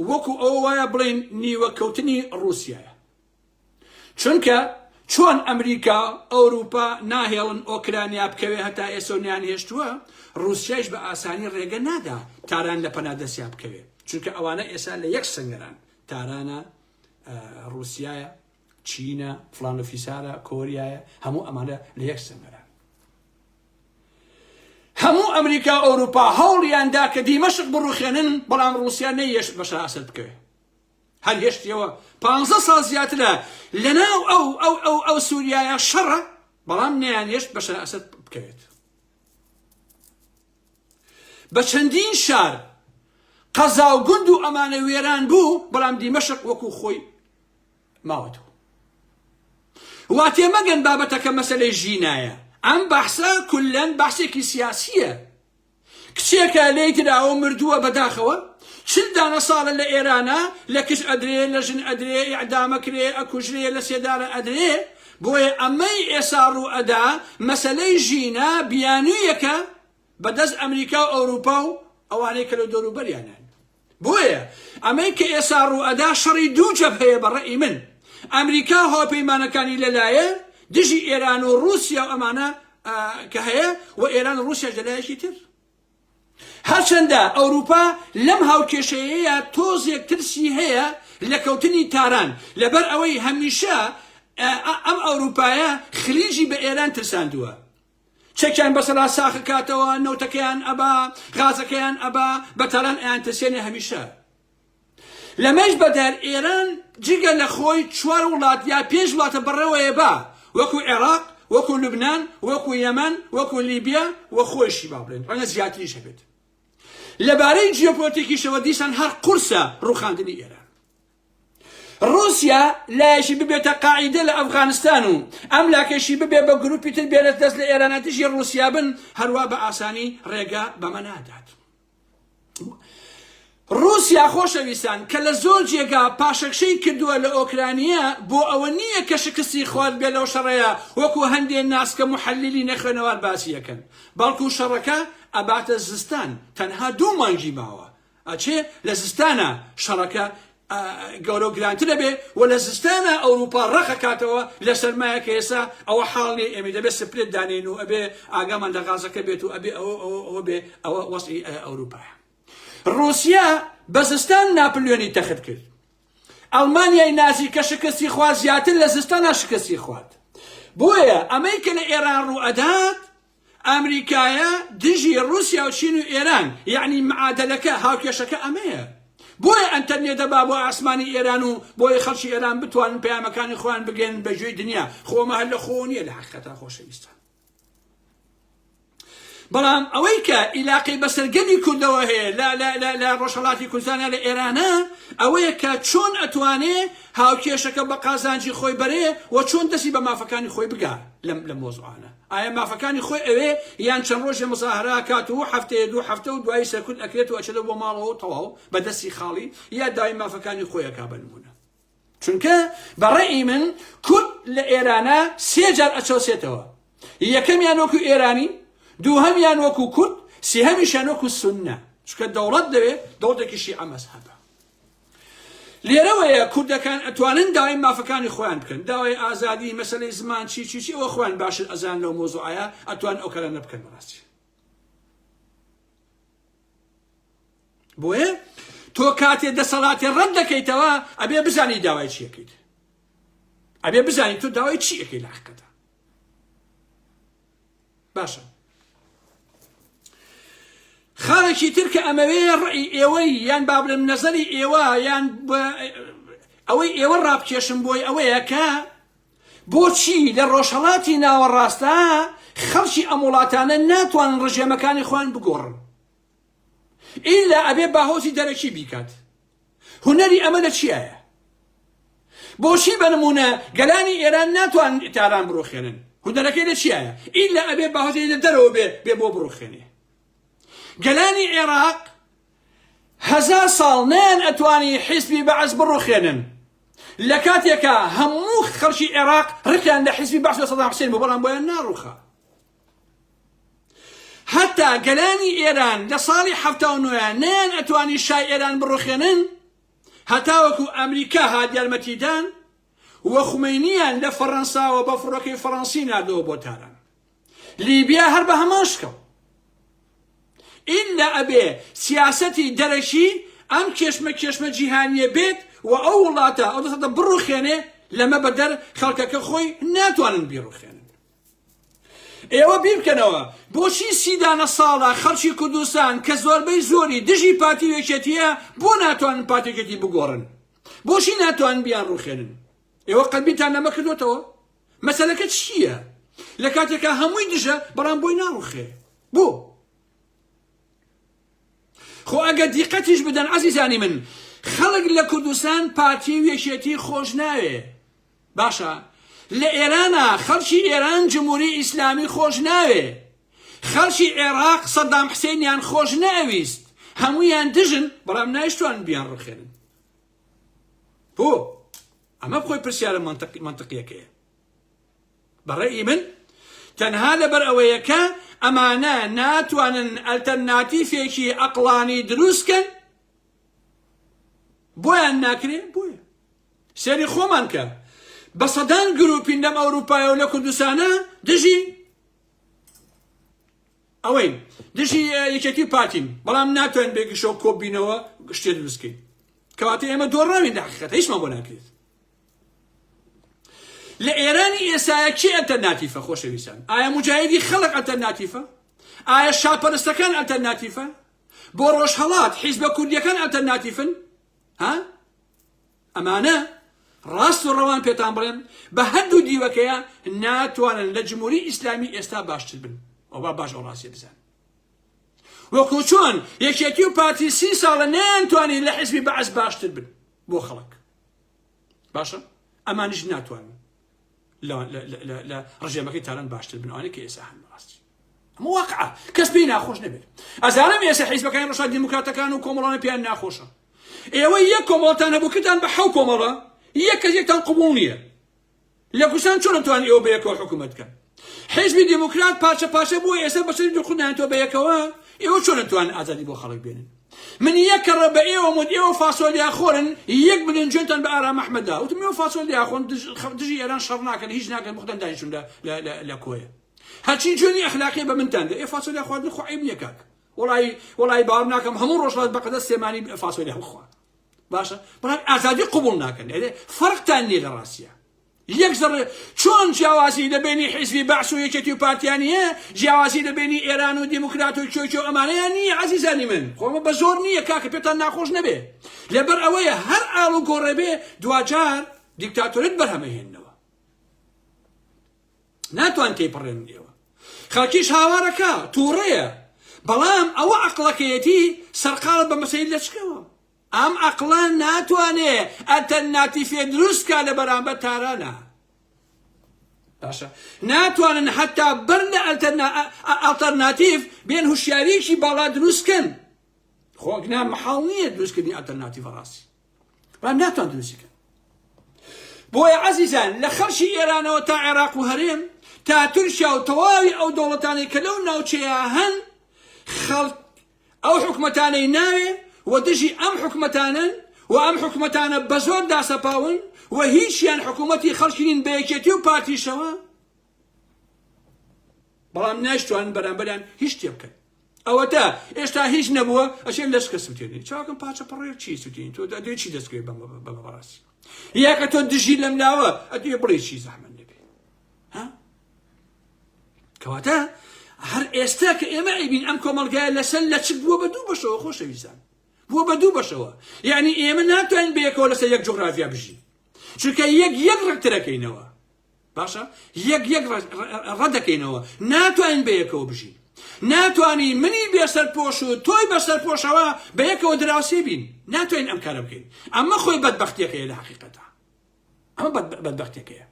وەکو ئەوە وایە بڵێن نیوە کەوتنی ڕووسایە چونکە چۆن ئەمریکا ئەوروپا ناهێڵن ئۆکرانیا بکەوێ هەتا ئێسۆ نیان هێشتووە ڕووسیایش بە ئاسانی ڕێگە نادا تاران لە پەنا دەستیا بکەوێ چونکە ئەوانە ئێسا لە یەک سنگەران تارانە ڕووسایە چینە فلان و فیسارە کۆریایە هەموو ئەمانە لە یەک سنگەران هەموو ئەمریکا و ئەوروپا هەوڵیان دا کە دیمەشق بڕوخێنن، بەڵام ڕووسیا نەیهێشت بەشار ئەسەد بکەوێ. هەر هێشتیەوە پانزە ساڵ زیاترە لەناو ئەو ئەو ئەو ئەو سووریایە شەڕە، بەڵام نەیانهێشت بەشار ئەسەد بکەوێت. بە چەندین شار قەزا و گوند و ئەمانە وێران بوو، بەڵام دیمەشق وەکو خۆی ماوەتەوە. وا تێمەگەن بابەتەکە مەسەلەی ژینایە. ئەم بەحسە کوللەن بەحسێکی سیاسییە. کچێکە لێی دراوە و مردووە بەداخەوە چل دانە ساڵە لە ئێرانە لە کچ ئەدرێ لە ژن ئەدرێ ئیعدامەکرێ ئەکوژرێ لە سێدارە ئەدرێ بۆیە ئەمەی ئێسا ڕوو ئەدا مەسەلەی ژینا بیانوویەکە بەدەست ئەمریکا و ئەوروپا و ئەوانەی کە لە دەوروبەریانن. بۆیە ئەمەی کە ئێسا ڕووئەدا شەڕی دوو جەبهەیە بە ڕەئی من. ئەمریکا و هاوپەیمانەکانی لە لایە دژی ئێران و ڕووسیا و ئەمانە کە هەیە و ئێران و ڕووسیاش لە لایەکی تر. هەرچەندە ئەوروپا لەم هاوکێشەیەیە تۆزێک ترسی هەیە لە کەوتنی تاران لەبەر ئەوەی هەمیشە ئەم ئەوروپایە خلیجی بە ئێران ترساندووە. چەکیان بەسەرا ساخ کاتەوە نەوتەکەیان ئەبا غازەکەیان ئەبا بە تاران ئەیان ترسێنێ هەمیشە لەمەش بەدەر ئێران جگە لە خۆی چوار وڵات یا پێنج وڵاتە بەڕێوەیە با وەکو عێراق وەکو لوبناان وەکو یەمەن وەکو لیبیا و خۆیشی با بڵێن ڕەنگە زیاتریش هەبێت لەبارەی جیۆپۆلتیکیشەوە دیسان هەر قورسە ڕوخاندنی ئێران ڕووسیا لایەکی ببێتە قاعیدە لە ئەفغانستان و ئەم لاکەشی ببێ بە گروپی تر بێنە دەست لە ئێرانە دژی ڕووسیا بن هەروا بە ئاسانی ڕێگە بەمە نادات. ڕووسیا خۆشەویستان کە لە زۆر جێگا پاشەکشەی کردووە لە ئۆکرانیا بۆ ئەوە نییە کە شکستی خوارد بێ لەو شەڕەیە وەکو هەندێ ناسکە محەلیلی نەخوێنەوار باسی ئەکەن بەڵکو شەڕەکە ئەباتە زستان تەنها دوو مانگی ماوە ئەچێ لە زستانا شەڕەکە گەورە و گرانتر ئەبێ و لە زستانا ئەوروپا ڕەق ئەکاتەوە لە سەرمایە کە ئێستا ئەوە حاڵ نییە ئێمەی دەبێ سپلێت دانێین و ئەبێ ئاگامان لە غازەکە بێت و ئەبێ ئەوە ئەوە ئەوە بێ ئەوە وەزعی ئەوروپایە. ڕوسیا بە زستان ناپلیۆنی تەخت کرد. ئەڵمانیای نازی کە شکستی خوارد زیاتر لە زستانا شکستی خوارد. بۆیە ئەمەی کە لە ئێران ڕوو ئەدات ئەمریکایە دژی ڕوسیا و چین و ئێران یەعنی معادەلەکە هاوکێشەکە ئەمەیە بۆیە ئەنتەرنێت دەبا بۆ ئاسمانی ئێران و بۆیە خەڵکی ئێران بتوانن پەیامەکانی خۆیان بگەیەنن بە گوێی دنیا خۆ ئەمە هەر لە خۆوە نییە لە حەقیقەتا خۆشەویستان بەڵام ئەوەی کە ئیلاقەی بەسەر گەلی کوردەوە هەیە لە لە لە لە ڕۆژهەڵاتی کوردستان لە ئێرانە ئەوەیە کە چۆن ئەتوانێ هاوکێشەکە بە قازانجی خۆی بەرێ و چۆن دەستی بە مافەکانی خۆی بگا لەم لەم مۆزوعانە ئایا مافەکانی خۆی ئەوێ یان چەند ڕۆژێ مزاهرە ئەکات و هەفتەیە دوو هەفتە و دوایی سەرکوت ئەکرێت و ئەچێتەوە بۆ ماڵەوە و تەواو بە دەستی خاڵی یا داوای مافەکانی خۆی ئەکا بە نمونە چونکە بە ڕەئی من کورد لە ئێرانە سێ جار ئەچەوسێتەوە یەکەمیان وەکو ئێرانی دووهەمیان وەکو کورد سێهەمیشیان وەکو سوننە چونکە دەوڵەت دەوێ دەوڵەتێکی شیعە مەزهەبە لێرەوەیە کوردەکان ئەتوانن داوای مافەکانی خۆیان بکەن داوای ئازادی مەسەلەی زمان چی چی چی ئەوە خۆیان باشتر ئەزان لەو مۆزوعەیە ئەتوان ئەو کارانە بکەن بەڕاستی بۆیە تۆ کاتێ دەسەڵاتی ڕەت دەکەیتەوە ئەبێ بزانی داوای چیەکەیت ئەبێ بزانی تۆ داوای چی ئەەکەی لە حقەتە باشە خاڵێکی تر کە ئەمەوێ ڕئی ئێوەی یان با بڵێم نەزەری ئێوە یان ئەوەی ئێوە ڕابکێشم بۆی ئەوەیە کە بۆچی لە ڕۆژهەڵاتی ناوەڕاستە خەڵکی ئەم وڵاتانە ناتوانن ڕژێمەکانی خۆیان بگۆڕن ئیلا ئەبێ باهۆزی دەرەکی بیکات هونەری ئەمە لە چیایە؟ بۆچی بە نمونە گەلانی ئێران ناتوان تاران بڕوخێنن؟ هونەرەکەی لە چیایە؟ ئیلا ئەبێ باهۆزی لە دەرەوە بێ بێ بۆ بڕوخێنێ. گەلانی عێراق هەزار ساڵ نەیان ئەتوانی حیزبی بەعس بڕوخێنن لە کاتێکا هەموو خەڵکی عێراق ڕقیان لە حیزبی بەعس لە سەدام حسێن بوو بەڵام بۆیان ناڕوخا. هەتا گەلانی ئێران لە ساڵی 79 نەیان ئەتوانی شای ئێران بڕوخێنن هەتاوەکو ئەمریکا هات یارمەتیدان و خومەینیان لە فەڕەنساوە بە فڕۆکەی فەڕەنسی ناردەوە بۆ تاران. لیبیا هەر بە هەمان شکڵ. ئیلا ئەبێ سیاسەتی دەرەکی ئەم کێشمە کێشمە جیهانیە بێت و ئەو وڵاتە ئەو دەسەڵاتە بڕوخێنێ، لەمە بەدەر خەڵکەکە خۆی ناتوانن بیڕوخێنن. ئێوە بیربکەنەوە بۆچی سی دانە ساڵە خەڵکی کوردستان کە زۆربەی زۆری دژی پارتی و یەکێتیە بۆ ناتوانن پارتی یەکێتی بگۆڕن؟ بۆچی ناتوانن بیان ڕوخێنن؟ ئێوە قەت بیرتان لەمە کردۆتەوە؟ مەسەلەکە چییە؟ لە کاتێکا هەمووی دژە بەڵام بۆی ناڕوخێ بۆ؟ خۆ ئەگەر دیقەتیش بدەن عەزیزانی من خەڵک لە کوردستان پارتی و یەکێتی خۆش ناوێ باشە لە ئێرانا خەڵکی ئێران جمهوری ئیسلامی خۆش ناوێ خەڵکی عێراق سەدام حسێنیان خۆش نەئەویست هەموویان دژن بەڵام نایشتوان بیان ڕخێنن بۆ ئەمە خۆی پرسیارە منطقیەکەیە بەڕێی من تەنها لەبەر ئەوەیە کە ئەمانە ناتوانن ئەلتەرناتیفێکی ئەقڵانی دروستکەن بۆیان ناکرێ بۆیە سەیری خۆمان کە بە سەدان گروپین لەم ئەوروپایە و لە کوردستانە دژی ئەوەین دژی یەکێتی و پارتین بەڵام ناتوانین بێگشەوە کۆبینەوە شتێ دروستکەین کەواتە ئێمە دۆڕاوین لە حقیقەت هیچمان بۆ ناکرێت لە ئێرانی ئێسایە کێ ئەلتەرناتیفە خۆشەویستان ئایا مجاهیدی خەڵک ئەلتەرناتیفە ئایا شاپەرستەکان ئەلتەرناتیفە بۆ ڕۆژهەڵات حیزبە کوردیەکان ئەلتەرناتیفن ها ئەمانە ڕاست و ڕەوان پێتان بڵێم بە هەردوو دیوەکەیە ناتوانن لە جمهوری ئیسلامی ئێستا باشتر بن ئەو با باش ئەو ڕاستیە بزان وەکو چۆن یەکێتی و پارتی سی ساڵە نەیانتوانی لە حزبی بەعس باشتر بن بۆ خەڵک باشە ئەمانیش ناتوانن لە ڕژێمەکەی تاران باشتر بن ئەوانەی کە ئێستا هەن بەڕاستی ئەمە واقعە کەس پێی ناخۆش نەبێت ئەزانم ئێستا حیزبەکانی ڕۆژهەڵات دیموکراتەکان و کۆمەڵانە پێیان ناخۆشە ئێوە یەک کۆمەڵتان هەبوو کردان بە حەو کۆمەڵە یەک کەس یەکتان قبوڵ نییە لە کوردستان چۆن توان ئێوە بەیەکەوە حکوومەت بکەن حیزبی دیموکرات پارچە پارچە بووە ئێستا بەسەری دوخنیان تۆ بەیەکەوە ئێوە چۆن توان ئازادی بۆ خەڵک بێنن من یەک کەڕە بە ئێوەم وت ئێوە فاسۆلیا خۆرن یەک ملیۆن جوێنتان بە ئارام ئەحمەد دا وتم ئێوە فاسۆلیا خۆن دژی ئێران شەڕ ناکەن هیچ ناکەن بخۆتان دانیشتون لە لە لە کۆیە هەرچی جوێنی ئەخلاقیە بە منتان دە ئێ فاسۆلیا خواردن خۆ عیب نییە کاک وڵی وڵی باوەڕ ناکەم هەموو ڕۆژهەڵات بەقەدە سلێمانی فاسۆلیا بخوا باشە بەڵام ئازادی قبوڵ ناکەن ئەرێ فەرقتان نییە لە ڕاستیە یەک زەڕێ چۆن جیاوازی لە بینی حیزبی بەعس و یەکێتی و پارتیان نییە جیاوازی لە بینی ئێران و دیموکرات و کێ و ئەمانەیان نییە عەزیزانی من خۆمە بە زۆر نییە کاکە پێتان ناخۆش نەبێ لەبەر ئەوەیە هەر ئاڵ و گۆڕێ بێ دواجار دیکتاتۆرێت بەرهەمەهێننەوە ناتوان تێیپەڕێنن ئێوە خەڵکیش هاوارەکە تووڕەیە بەڵام ئەوە عەقڵەکەیەتی سەرقاڵە بە مەسەی لەچکەوە ئەم عەقڵە ناتوانێ ئەلتەرناتیفێ دروست کا لە بەرامبەر تارانە باشە ناتوانن حتا بەر لە ئەلتەرناتیف بێن هوشیاریەکی باڵا دروست کەن خۆگنا مەحاڵ نییە دروستکردنی ئەلتەرناتیڤ ڕاستی بەڵام ناتوان دروستی کەن بۆیە عەزیزان لە خەڵکی ئێرانەوە تا عێراق و هەرێم تا تورکیا و تەواوی ئەو دەوڵەتانەی کە لەو ناوچەیە هەن خەڵک ئەو حکومەتانەی ناوێ و دژی ئەم حکومەتانەن و ئەم حکومەتانە بە زۆر داسەپاون و هیچیان حکوومەتی خەڵکی نین بە یەکێتی و پارتیشەوە بەڵام ناشتوانن بەرامبەریان هیچ شتێ بکەن ئەوەتا ئێستا هیچ نەبووە ئەچێن لەشکە سوتێنی چاکم پارچە پەڕێک چی سوتێنی تۆ دەدێ چی دەستکەوێت بەمە بەمە بەڕاستی یاکە تۆ دژی لەم لاوە ئەدێ بڵێ چی زەحمەت نەبێ ها کەواتە هەر ئێستا کە ئێمە ئەیبین ئەم کۆمەڵگایە لەسەر لەچک بووە بە دوو بەشەوە خۆشەویستان بووە بە دوو بەشەوە یعنی ئێمە ناتوانین بەیەکەوە لەسەر یەک جوغرافیا بژین چونکە یەک یەک ڕەترەکەینەوە باشە یەک یەک ڕەدەکەینەوە ناتوانین بەیەکەوە بژین ناتوانی منی بێسەرپۆش و تۆی بەسەرپۆشەوە بەیەکەوە دراوسێ بین ناتوانین ئەم کارە بکەین ئەمە خۆی بەدبەختیەکەیە لە حقیقەتە. ئەمە بەدبەختێکەیە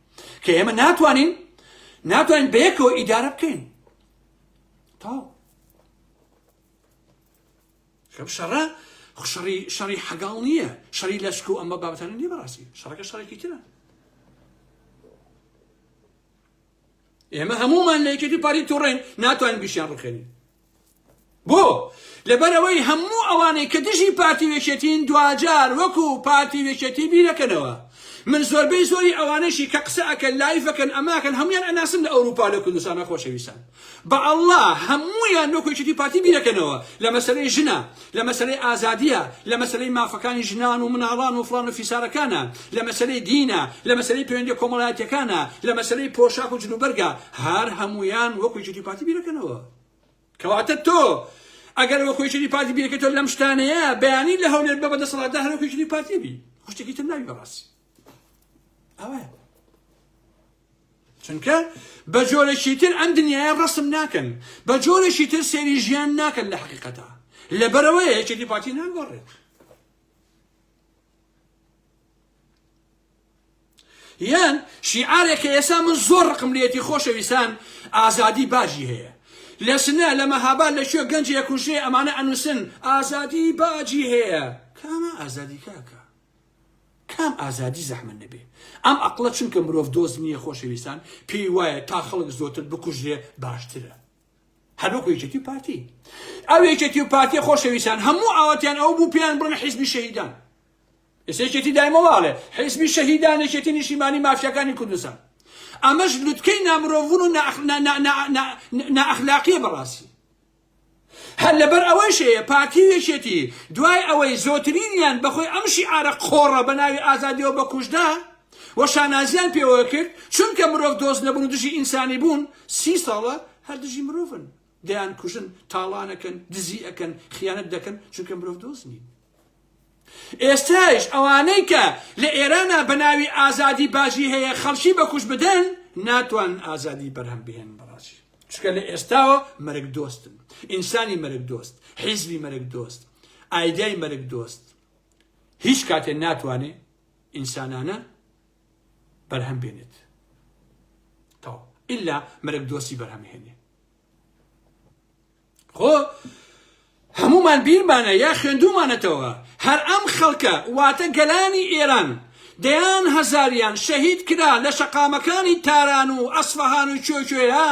کە ئێمە ناتوانین ناتوانین بەیەکەوە ئیدارە بکەین تاو کەم شەڕە شەڕی شەڕی حەگاڵ نییە شەڕی لەشک و ئەمە بابەتانە نییە بەڕاستی شەڕەکە شەڕێکی ترە ئێمە هەمومان لە یەکێتی پارتی توڕین ناتوانین گشتیان ڕوخێنین بۆ؟ لەبەرئەوەی هەموو ئەوانەی کە دژی پارتی و یەکێتین دواجار وەکو پارتی و یەکێتی بیرەکەنەوە. من زۆربەی زۆری ئەوانەشی کە قسە ئەکەن live ئەکەن ئەمە ئەکەن هەموویان ئەناسم لە ئەوروپا لە کوردستانا خۆشەویستان بە ئەڵڵا هەموویان وەکو یەکێتی پارتی بیرەکەنەوە لە مەسەلەی ژنە لە مەسەلەی ئازادیە لە مەسەلەی مافەکانی ژنان و مناڵان و فڵان و فیسارەکانە لە مەسەلەی دینە لە مەسەلەی پەیوەندیە کۆمەڵایەتیەکانە لە مەسەلەی پۆشاک و جلوبەرگە هەر هەموویان وەکو یەکێتی پارتی بیرەکەنەوە. کەواتە تۆ ئەگەر وەکو یەکێتی پارتی بیرەکەیتەوە لەم شتانەیە بەیانی لە هەولێر بە بەدەسەڵاتدا هەر وەکو یەکێتی پارتی بی شتێکی تر نابی بەڕاستی ئەوەیە چونکە بە جۆرێکی تر ئەم دنیاە ڕسم ناکەن بە جۆرێکی تر سێری ژیان ناکەن لە حقیقەتە لەبەرەوەیە یەکێتی پارتی ناگۆڕێت یان شیعارێک کە ئێستا من زۆر ڕقم لێتی خۆشەویستان ئازادی باجی هەیە لە سنە لە مەهاباد لە کوێ گەنجێ ئەکوژرێ ئەمانە ئەنووسن ئازادی باجی هەیە کامە ئازادی کاکە کام ئازادی زەحمە نەبێ ئەم ئەقلە چونکە مرۆڤ دۆست نییە خۆشەویستان پێی وایە تا خەڵک زۆرتر بکوژرێ باشترە هەروەکو یەکێتی و پارتی ئەو یەکێتی و پارتی خۆشەویستان هەموو ئاواتیان ئەو بوو پێیان بڵێن حیزبی شەهیدان ئێستا یەکێتی دایمە واڵێ حیزبی شەهیدان یەکێتی نیشتیمانی مافیاکانی کوردستان ئەمەش لوتکەی نامرۆڤون و نائەخلاقیە بەڕاستی هەر لەبەر ئەوەیش هەیە پارتی و یەکێتی دوای ئەوەی زۆترینیان بەخۆی ئەم شیعارە قۆڕە بە ناوی ئازادیەوە بەکوشدا و شانازیان پێوە کرد چونکە مرۆڤ دۆست نەبوون و دژی ئینسانی بوون سی ساڵە هەر دژی مرۆڤن دەیان کوژن تاڵانەکەن دزی ئەکەن خیانەت دەکەن چونکە مرۆڤ دۆست نین ئێستایش ئەوانەی کە لە ئێرانە بە ناوی ئازادی باجی هەیە خەڵکی بەکوش بدەن ناتوان ئازادی بەرهەم بهێنن بەڕاستی چونکە لە ئێستاوە مەرگ دۆستن ئینسانی مەرگ دۆست حیزبی مەرگ دۆست ئایدای مەرگ دۆست هیچ کاتێ ناتوانێ ئینسانانە بەرهەم بێنێت تاو ئللا مەرگ دۆستی بەرهەم هێنێ خۆ هەمومان بیرمانە یا خوێندومانەتەوە هەر ئەم خەڵکە واتە گەلانی ئێران دەیان هەزاریان شەهید کرا لە شەقامەکانی تاران و ئەسفەهان و کوێ کوێیا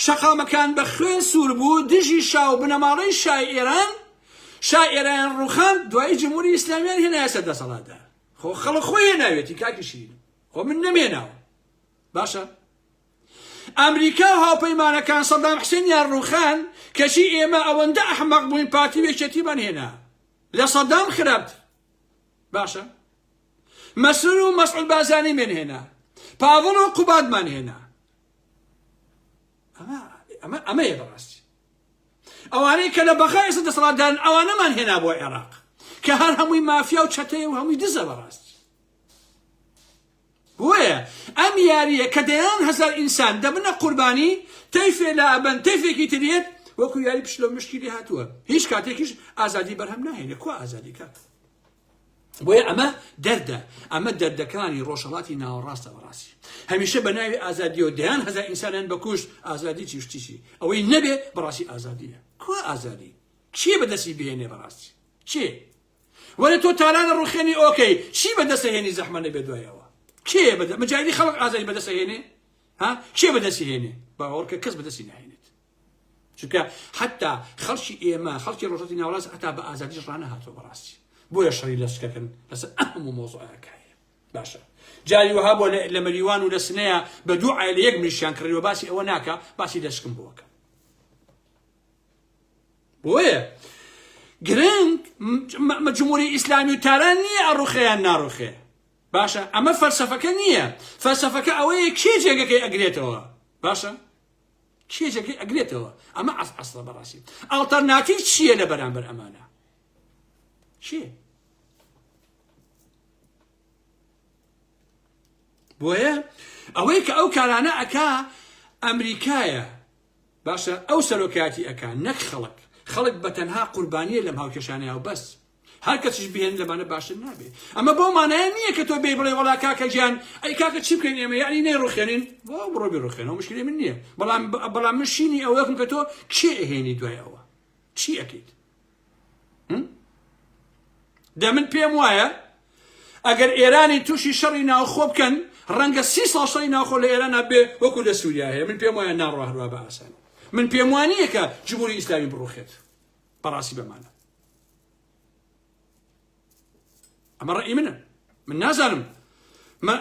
شەقامەکان بە خوێن سوور بوو دژی شا و بنەماڵەی شای ئێران شای ئێران ڕوخاند دوایی جمهوری ئیسلامیان هێنایە سەر دەسەڵاتدا خۆ خەڵک خۆی هێناوێتی کاکی شیرین خۆ من نەمێناوە باشە ئەمریکا و هاوپەیمانەکان سەدام حسێنیان ڕوخان کەچی ئێمە ئەوەندە ئەحمەق بووین پارتی و یەکێتیمان هێنا لە سەدام خراپتر باشە مەسرور و مەسعود بارزانیمان هێنا پاڤڵ و قوبادمان هێنا ئەمە ئەمە ئەمەیە بەڕاستی ئەوانەی کە لە بەغا ئێستا دەسەڵاتدارن ئەوانەمان هێنا بۆ عێراق کە هەر هەمووی مافیا و چەتەیە و هەمووی دزە بەڕاستی بۆیە ئەم یارییە کە دەیان هەزار ئینسان دەبنە قوربانی، تەیفێ لائەبەن تەیفێکی تر یەت، وەکو یاری پشلە و مشکی لێ هاتووە، هیچ کاتێکیش ئازادی بەرهەم ناهێنێ، کوا ئازادی کاک؟ بۆیە ئەمە دەردە، ئەمە دەردەکانی ڕۆژهەڵاتی ناوەڕاستە بەڕاستی. هەمیشە بە ناوی ئازادیەوە دەیان هەزار ئینسانیان بەکوشت، ئازادی چی و شتی چی؟ ئەوەی نەبێ بەڕاستی ئازادیە. کوا ئازادی؟ کێ بەدەستی بهێنێ بەڕاستی؟ کێ؟ وەرە تۆ تاران ڕوخێنی ئۆکەی چی بەدەستە هێنی زەحمە نەبێ دوای ئەوە کێ بەدە مەجالی خەڵک ئازادی بەدەستە هێنێ ها کێ بەدەستی هێنێ باوەڕکە کەس بەدەستی ناهێنێت چونکە حتا خەڵکی ئێمە خەڵکی ڕۆژهەڵاتی ناوەڕاست هەتا بە ئازادیش ڕانەهاتووە بەڕاستی بۆیە شەڕی لەشکەکەن لەسەر ئەم هەموو مۆزوعەکە هەیە باشە جاری وەها بۆ لە مەریوان و لە سنەیە بە دوو عایلە یەک مریشیان کڕیوە باسی ئەوە ناکە باسی لەشکم بۆکە بۆیە گرنگ جمهوری ئیسلامی و تاران نییە ئەڕوخێ یان ناڕوخێ باشە ئەمە فەلسەفەکە نییە فەلسەفەکە ئەوەیە کێ جێگەکەی ئەگرێتەوە باشە کێ جێگەی ئەگرێتەوە ئەمە ئەس ئەسڵە بەڕاستی ئەڵتەرناتیڤ چییە لە بەرامبەر ئەمانە چییە بۆیە ئەوەی کە ئەو کارانە ئەکا ئەمریکایە باشە ئەو سەرۆکایەتی ئەکا نەک خەڵک، خەڵک بە تەنها قوربانیە لەم هاوکێشانەیا و بەس. هەر کەسیش بهێن لەمانە باشتر نابێ. ئەمە بەو مانایە نییە کە تۆ بێی بڵێ وەڵا کاکە گیان ئەی کاکە چی بکەین ئێمە یعنی نەیڕوخێنین بۆ بڕۆ بیڕوخێنەوە مشکلی من نییە بەڵام بەڵام من شینی ئەوەکم کە تۆ کێ ئەهێنی دوای ئەوە چی ئەکەیت دە من پێم وایە ئەگەر ئێرانی تووشی شەڕی ناوخۆ بکەن ڕەنگە سی ساڵ شەڕی ناوخۆ لە ئێران بێ وەکو لە سووریا هەیە من پێم وایە ناڕوا هەروە بە ئاسانی من پێم وانییە کە جمهوری ئیسلامی بڕوخێت بەڕاستی بەمانە ئەمە ڕەئی منە من نازانم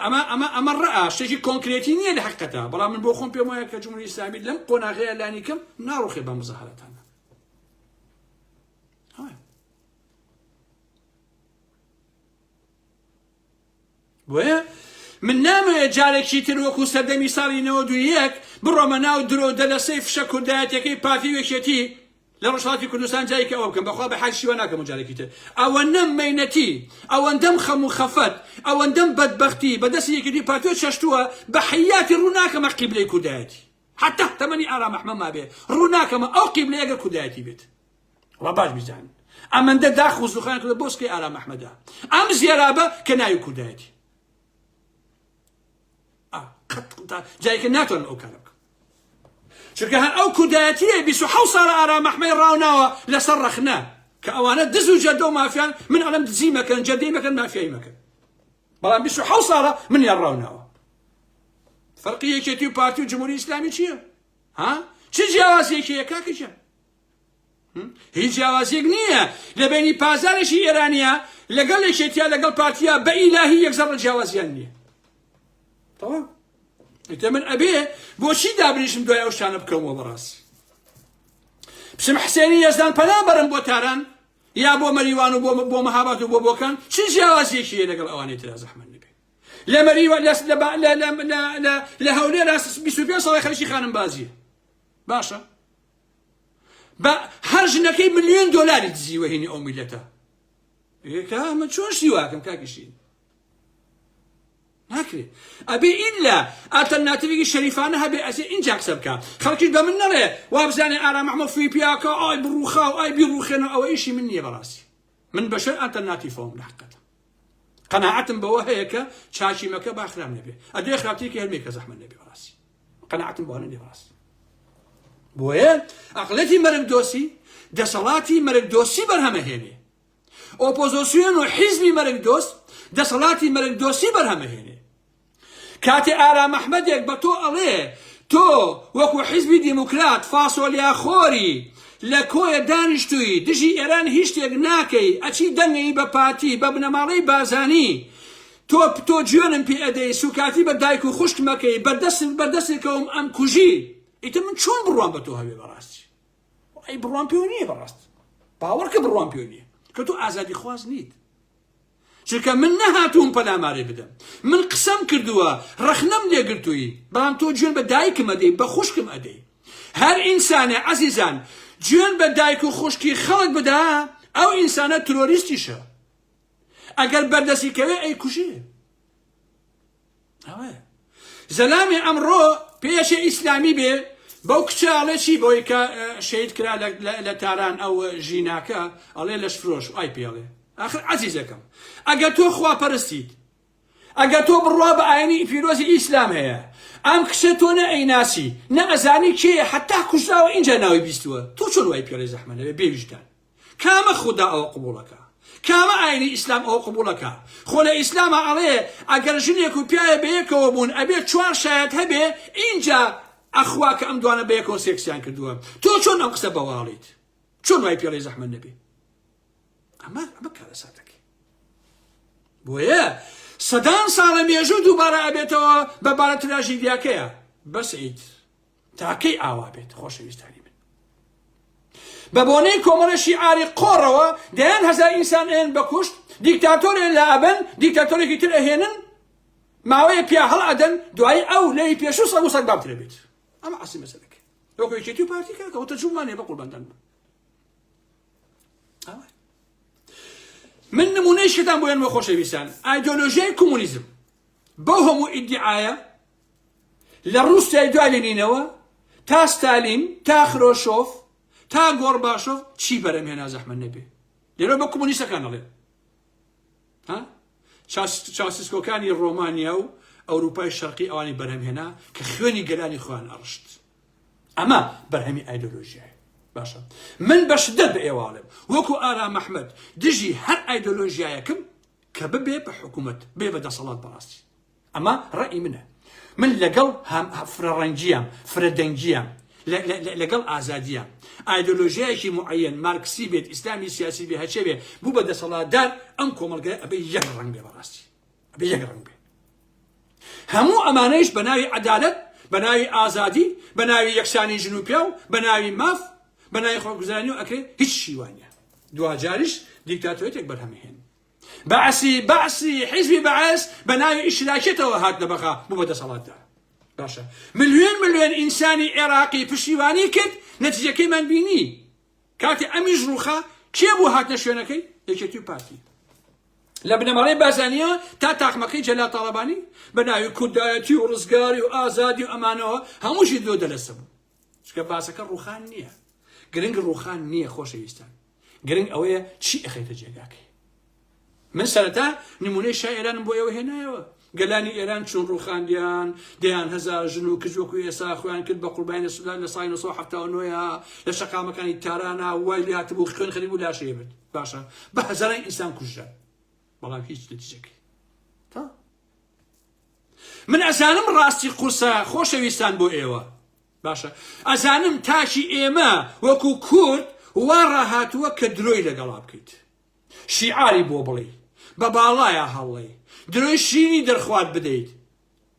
ئەمە ئەمە ئەمە ڕەئە شتێکی کۆنکرێتی نییە لە حقیقەتە بەڵام من بۆ خۆم پێم وایە کە جمهوری ئیسلامی لەم قۆناغەیە لانی کەم ناڕوخێ بە مزاهرەتانە بۆیە من نامەوێت جارێکی تر وەکو سەردەمی ساڵی 91 بڕۆمە ناو درۆ دەلەسەی فشە کوردایەتەکەی پارتی و یەکێتی لە ڕۆژهەڵاتی کوردستان جای کە ئەوە بکەم بەخوا بە حال شیوە ناکەم و جارێکی تر ئەوەندەم مەینەتی ئەوەندەم خەم و خەفەت ئەوەندەم بەدبەختی بەدەستی یەکێتی پارتیوە چەشتووە بە حیاتی ڕوو ناکەمە قیبلەی کوردایەتی حتا تەمەنی ئارام ئەحمە مابێ ڕوو ناکەمە ئەو قیبلەیە گەر کوردایەتی بێت وڵا باش بیزانن ئەمەندە داخ و زوخان کردە بۆسکەی ئارام ئەحمەدا ئەم زێرابە کە ناوی کوردایەتی جایکە ناتوانم ئەو کارە بکەم چونکە هەر ئەو کوردایەتیە 27 ساڵە ئارام ئەحمەی ڕاوناوە لەسەر ڕەخنە کە ئەوانە دز و جەردە و مافیان من ئەڵێم دزی مەکەن جەردەی مەکەن مافیایی مەکەن بەڵام 27 ساڵە منیان ڕاوناوە فەرقی یەکێتی و پارتی و جمهوری ئیسلامی چییە ها چ جیاوازیەکی هەیە کاکە گیان هیچ جیاوازیەک نییە لە بینی پازارێکی ئێرانیە لەگەڵ یەکێتیا لەگەڵ پارتیا بە ئیلاهی یەک زەڕە جیاوازیان نییە تەواو ئیتر من ئەبێ بۆچی دابنیشم دوای ئەو شتانە بکەمەوە بەڕاستی بچم حسێنی یەزدان پەنا بەرم بۆ تاران یا بۆ مەریوان و بۆ مەهابات و بۆ بۆکان چ جیاوازیەکی هەیە لەگەڵ ئەوانەی ترا زەحمەت نەبێ لە مەریوان لە هەولێر 25 ساڵی خەریکی خانم بازیە باشە بە هەر ژنەکەی ملیۆن دۆلاری دزیوە هینی ئەو میلەتە من چۆن شتی واکەم کاکی شین ناکرێ ئەبێ ئیلا ئەلتەرناتیڤێکی شەریفانە هەبێ ئەسێ ئینجا قسە بکە خەڵکیش بە من نەڵێ وابزانێ ئارام ئەحمەد فوی پیاکە ئای بڕوخا و ئای بیڕوخێنەوە ئەوە ئیشی من نییە بەڕاستی من بەشەر ئەلتەرناتیفەوەم لە حقیقەتە قەناعەتم بەوە هەیە کە چاکی مەکە با خراپ نەبێ ئەدێ خراپترێکی هەر مێکە زەحمەت نەبێ بەڕاستی قەناعەتم بەوانە نییە بەڕاستی بۆیە ئەقلەتی مەرگ دۆسی دەسەڵاتی مەرگ دۆسی بەرهەمەهێنێ ئۆپۆزۆسیۆن و حیزبی مەرگ دۆست دەسەڵاتی مەرگ دۆستی بەرهەمەهێنێ کاتێ ئارام ئەحمەدێک بە تۆ ئەڵێ تۆ وەکو حیزبی دیموکرات فاسۆلیا خۆری لە کۆیە دانیشتووی دژی ئێران هیچ شتێک ناکەی ئەچی دەنگەی بە پارتی بە بنەماڵەی بازانی تۆ تۆ جوێنم پێ ئەدەی سوکاتی بە دایک و خوشکمەکەی بەردەست بەردەستێکەوم ئەم کوژی ئیتر من چۆن بڕوام بە تۆ هەبێ بەڕاستی ئەی بڕوام پێوە نییە بەڕاست باوەڕکە بڕوام پێوە نییە کە تۆ ئازادی خواز نیت چونکە من نەهاتووم پەلامارێ بدەم من قسەم کردووە ڕەخنەم لێگرتووی بەڵام تۆ جوێن بە دایکم ئەدەی بە خوشکم ئەدەی هەر ئینسانێ عەزیزان جوێن بە دایک و خوشکی خەڵک بدا ئەو ئینسانە ترۆریستیشە ئەگەر بەردەستی کەوێ ئەی کوژێ ئەوەیە زەلامی ئەمڕۆ پێشێ ئیسلامی بێ بەو کچە ئەڵێ چی بۆی کە شەید کرا لە تاران ئەو ژیناکە ئەڵێ لەش فرۆش ئای پێڵێ ئاخر عەزیزەکەم ئەگەر تۆ خوا پەرستیت ئەگەر تۆ بڕوا بە ئاینی پیرۆزی ئیسلام هەیە ئەم کچە تۆ نە ئەیناسی نە ئەزانی کێ حتا کوژراوە اینجا ناوی بیستووە تۆ چۆن وای پێڵێ زەحمە نەبێ بێویژدان کامە خودا ئەوە قبوڵەکا؟ کامە ئاینی ئیسلام ئەوە قبوڵەکا؟ خۆ لە ئیسلاما ئەڵێ ئەگەر ژنێک و پیاوێ بەیەکەوە بوون ئەبێ چوار شایەت هەبێ ئینجا ئەخوا کە ئەم دوانە بەیەکەوە سێکسیان کردووە تۆ چۆن ئەم قسە بەوە ئەڵێیت؟ چۆن وای پێڵێی زەحمەت نەبێ؟ ئەمە ئەمە کارەساتەکەی بۆیە سەدان ساڵە مێژوو دووبارە ئەبێتەوە بە بارە تراژیدیاکەیە بەس ئیت تا کەی ئاوا بێت خۆشەویستانی من بە بۆنەی کۆمەڵە شیعاری قۆڕەوە دەیان هەزار ئینسان ئەیەن بە کوشت دیکتاتۆرێ لە ئەبن دیکتاتۆرێکی تر ئەهێنن ماوەیە پیا هەڵ ئەدەن دوایی ئەو لەوی پێشوو سەگ و سەگ بابترە بێت ئەمە ئەسلی مەسەلەکە وەکو یەکێتی و پارتی کاکە ئەوە تەجروبمان هەیە بە قورباندان بم من نمونەی شتان بۆ یەنمە خۆشەویستان ئایدۆلۆژیای کۆمۆنیزم بەو هەموو ئیدعایە لە ڕووسیای دوای لینینەوە تا ستالین تا خرۆشۆف تا گۆرباشۆف چی بەرەم هێنا زەحمەت نەبێ لێرە بە کۆمۆنیستەکان ئەڵێ. ها چاوسیسکۆکانی ڕۆمانیا و ئەوروپای شەرقی ئەوانی بەرهەمهێنا کە خوێنی گەلانی خۆیان ئەڕشت. ئەمە بەرهەمی ئایدۆلۆژیایە. باشە من بە شدەت بە ئێوە ئەڵێم وەکو ئارام ئەحمەد دژی هەر ئایدۆلۆژیایەکم کە ببێ بە حکوومەت بێ بە دەسەڵات بەڕاستی ئەمە ڕەئی منە من لەگەڵ فرەڕەنگیام فرەدەنگیام لەگەڵ ئازادیام ئایدۆلۆژیایەکی معەن مارکسی بێت ئیسلامی سیاسی بێ هەچێ بێ بوو بە دەسەڵاتدار ئەم کۆمەڵگای ئەبێ یەک ڕەنگ بێ بەڕاستی ئەبێ یەک ڕەنگ بێ هەموو ئەمانەیش بە ناوی عەدالەت بە ناوی ئازادی بە ناوی یەکسانی ژن و پیاو بە ناوی ماف بە ناوی خۆگوزارانی و ئەکرێ هیچ شیوانە دواجاریش دیکتاتۆرێتێک بەرهەمهێن بەعسی بەعسی حیزبی بەعس بە ناوی ئیشتراکیەتەوە هات لە بەغا بوو بە دەسەڵاتدار باشە ملیۆن ملیۆن ئینسانی عێراقی پشتیوانی کرد نەتیجەکەیمان بینی کاتێ ئەمیش ڕووخا کێ بوو هاتنە شوێنەکەی؟ یەکێتی و پارتی. لە بنەماڵەی بارزانییەوە تا تاقمەکەی جەلال تاڵەبانی بە ناوی کوردایەتی و ڕزگاری و ئازادی و ئەمانەوە هەمووشی درۆ دەلەسە بوو. چونکە باسەکە ڕووخان نییە. گرنگ ڕووخان نییە خۆشەویستان. گرنگ ئەوەیە چی ئەخەیتە جێگاکەی. من سەرەتا نمونەی شای ئێرانم بۆ ئێوە هێنایەوە. گەلانی ئێران چون ڕووخاندیان، دەیان هەزار ژن و کچ وەکو ئێستا خۆیان کرد بە قوربانی لە سودان لە ساڵی 1979 لە شەقامەکانی تارانا وای لێ هاتبوو خوێن خەریک بوو لاشەی برد. باشە بە هەزاران ئینسان کوژران بەڵام هیچ نەتیجەکەی تا من ئەزانم ڕاستی قورسە خۆشەویستان بۆ ئێوە باشە ئەزانم تاکی ئێمە وەکو کورد وا ڕاهاتووە کە درۆی لەگەڵا بکەیت شیعاری بۆ بڵێی بە باڵایا هەڵڵێی درۆی شیرینی دەرخوارد بدەیت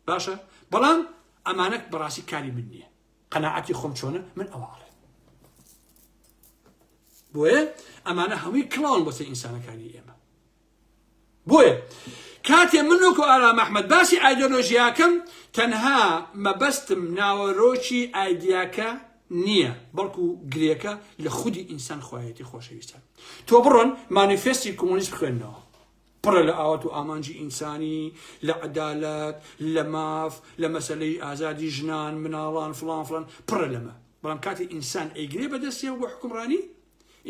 باشە بەڵام ئەمانە بەڕاستی کاری من نییە قەناعەتی خۆم چۆنە من ئەوە ئەڵێم بۆیە ئەمانە هەمووی کڵاون بۆ سەر ئینسانەکانی ئێمە بۆیە کاتێ من وەکو ئارام ئەحمەد باسی ئایدۆلۆژیاکەم تەنها مەبەستم ناوەرۆکی ئایدیاکە نییە بەڵکو گرێکە لە خودی ئینسان خۆیەتی خۆشەویستان تۆ بڕۆن مانیفێستی کۆمۆنیست بخوێنەوە پڕە لە ئاوات و ئامانجی ئینسانی لە عەدالەت لە ماف لە مەسەلەی ئازادی ژنان مناڵان فڵان فڵان پڕە لەمە بەڵام کاتی ئینسان ئەیگرێ بەدەستیەوە بۆ حکومڕانی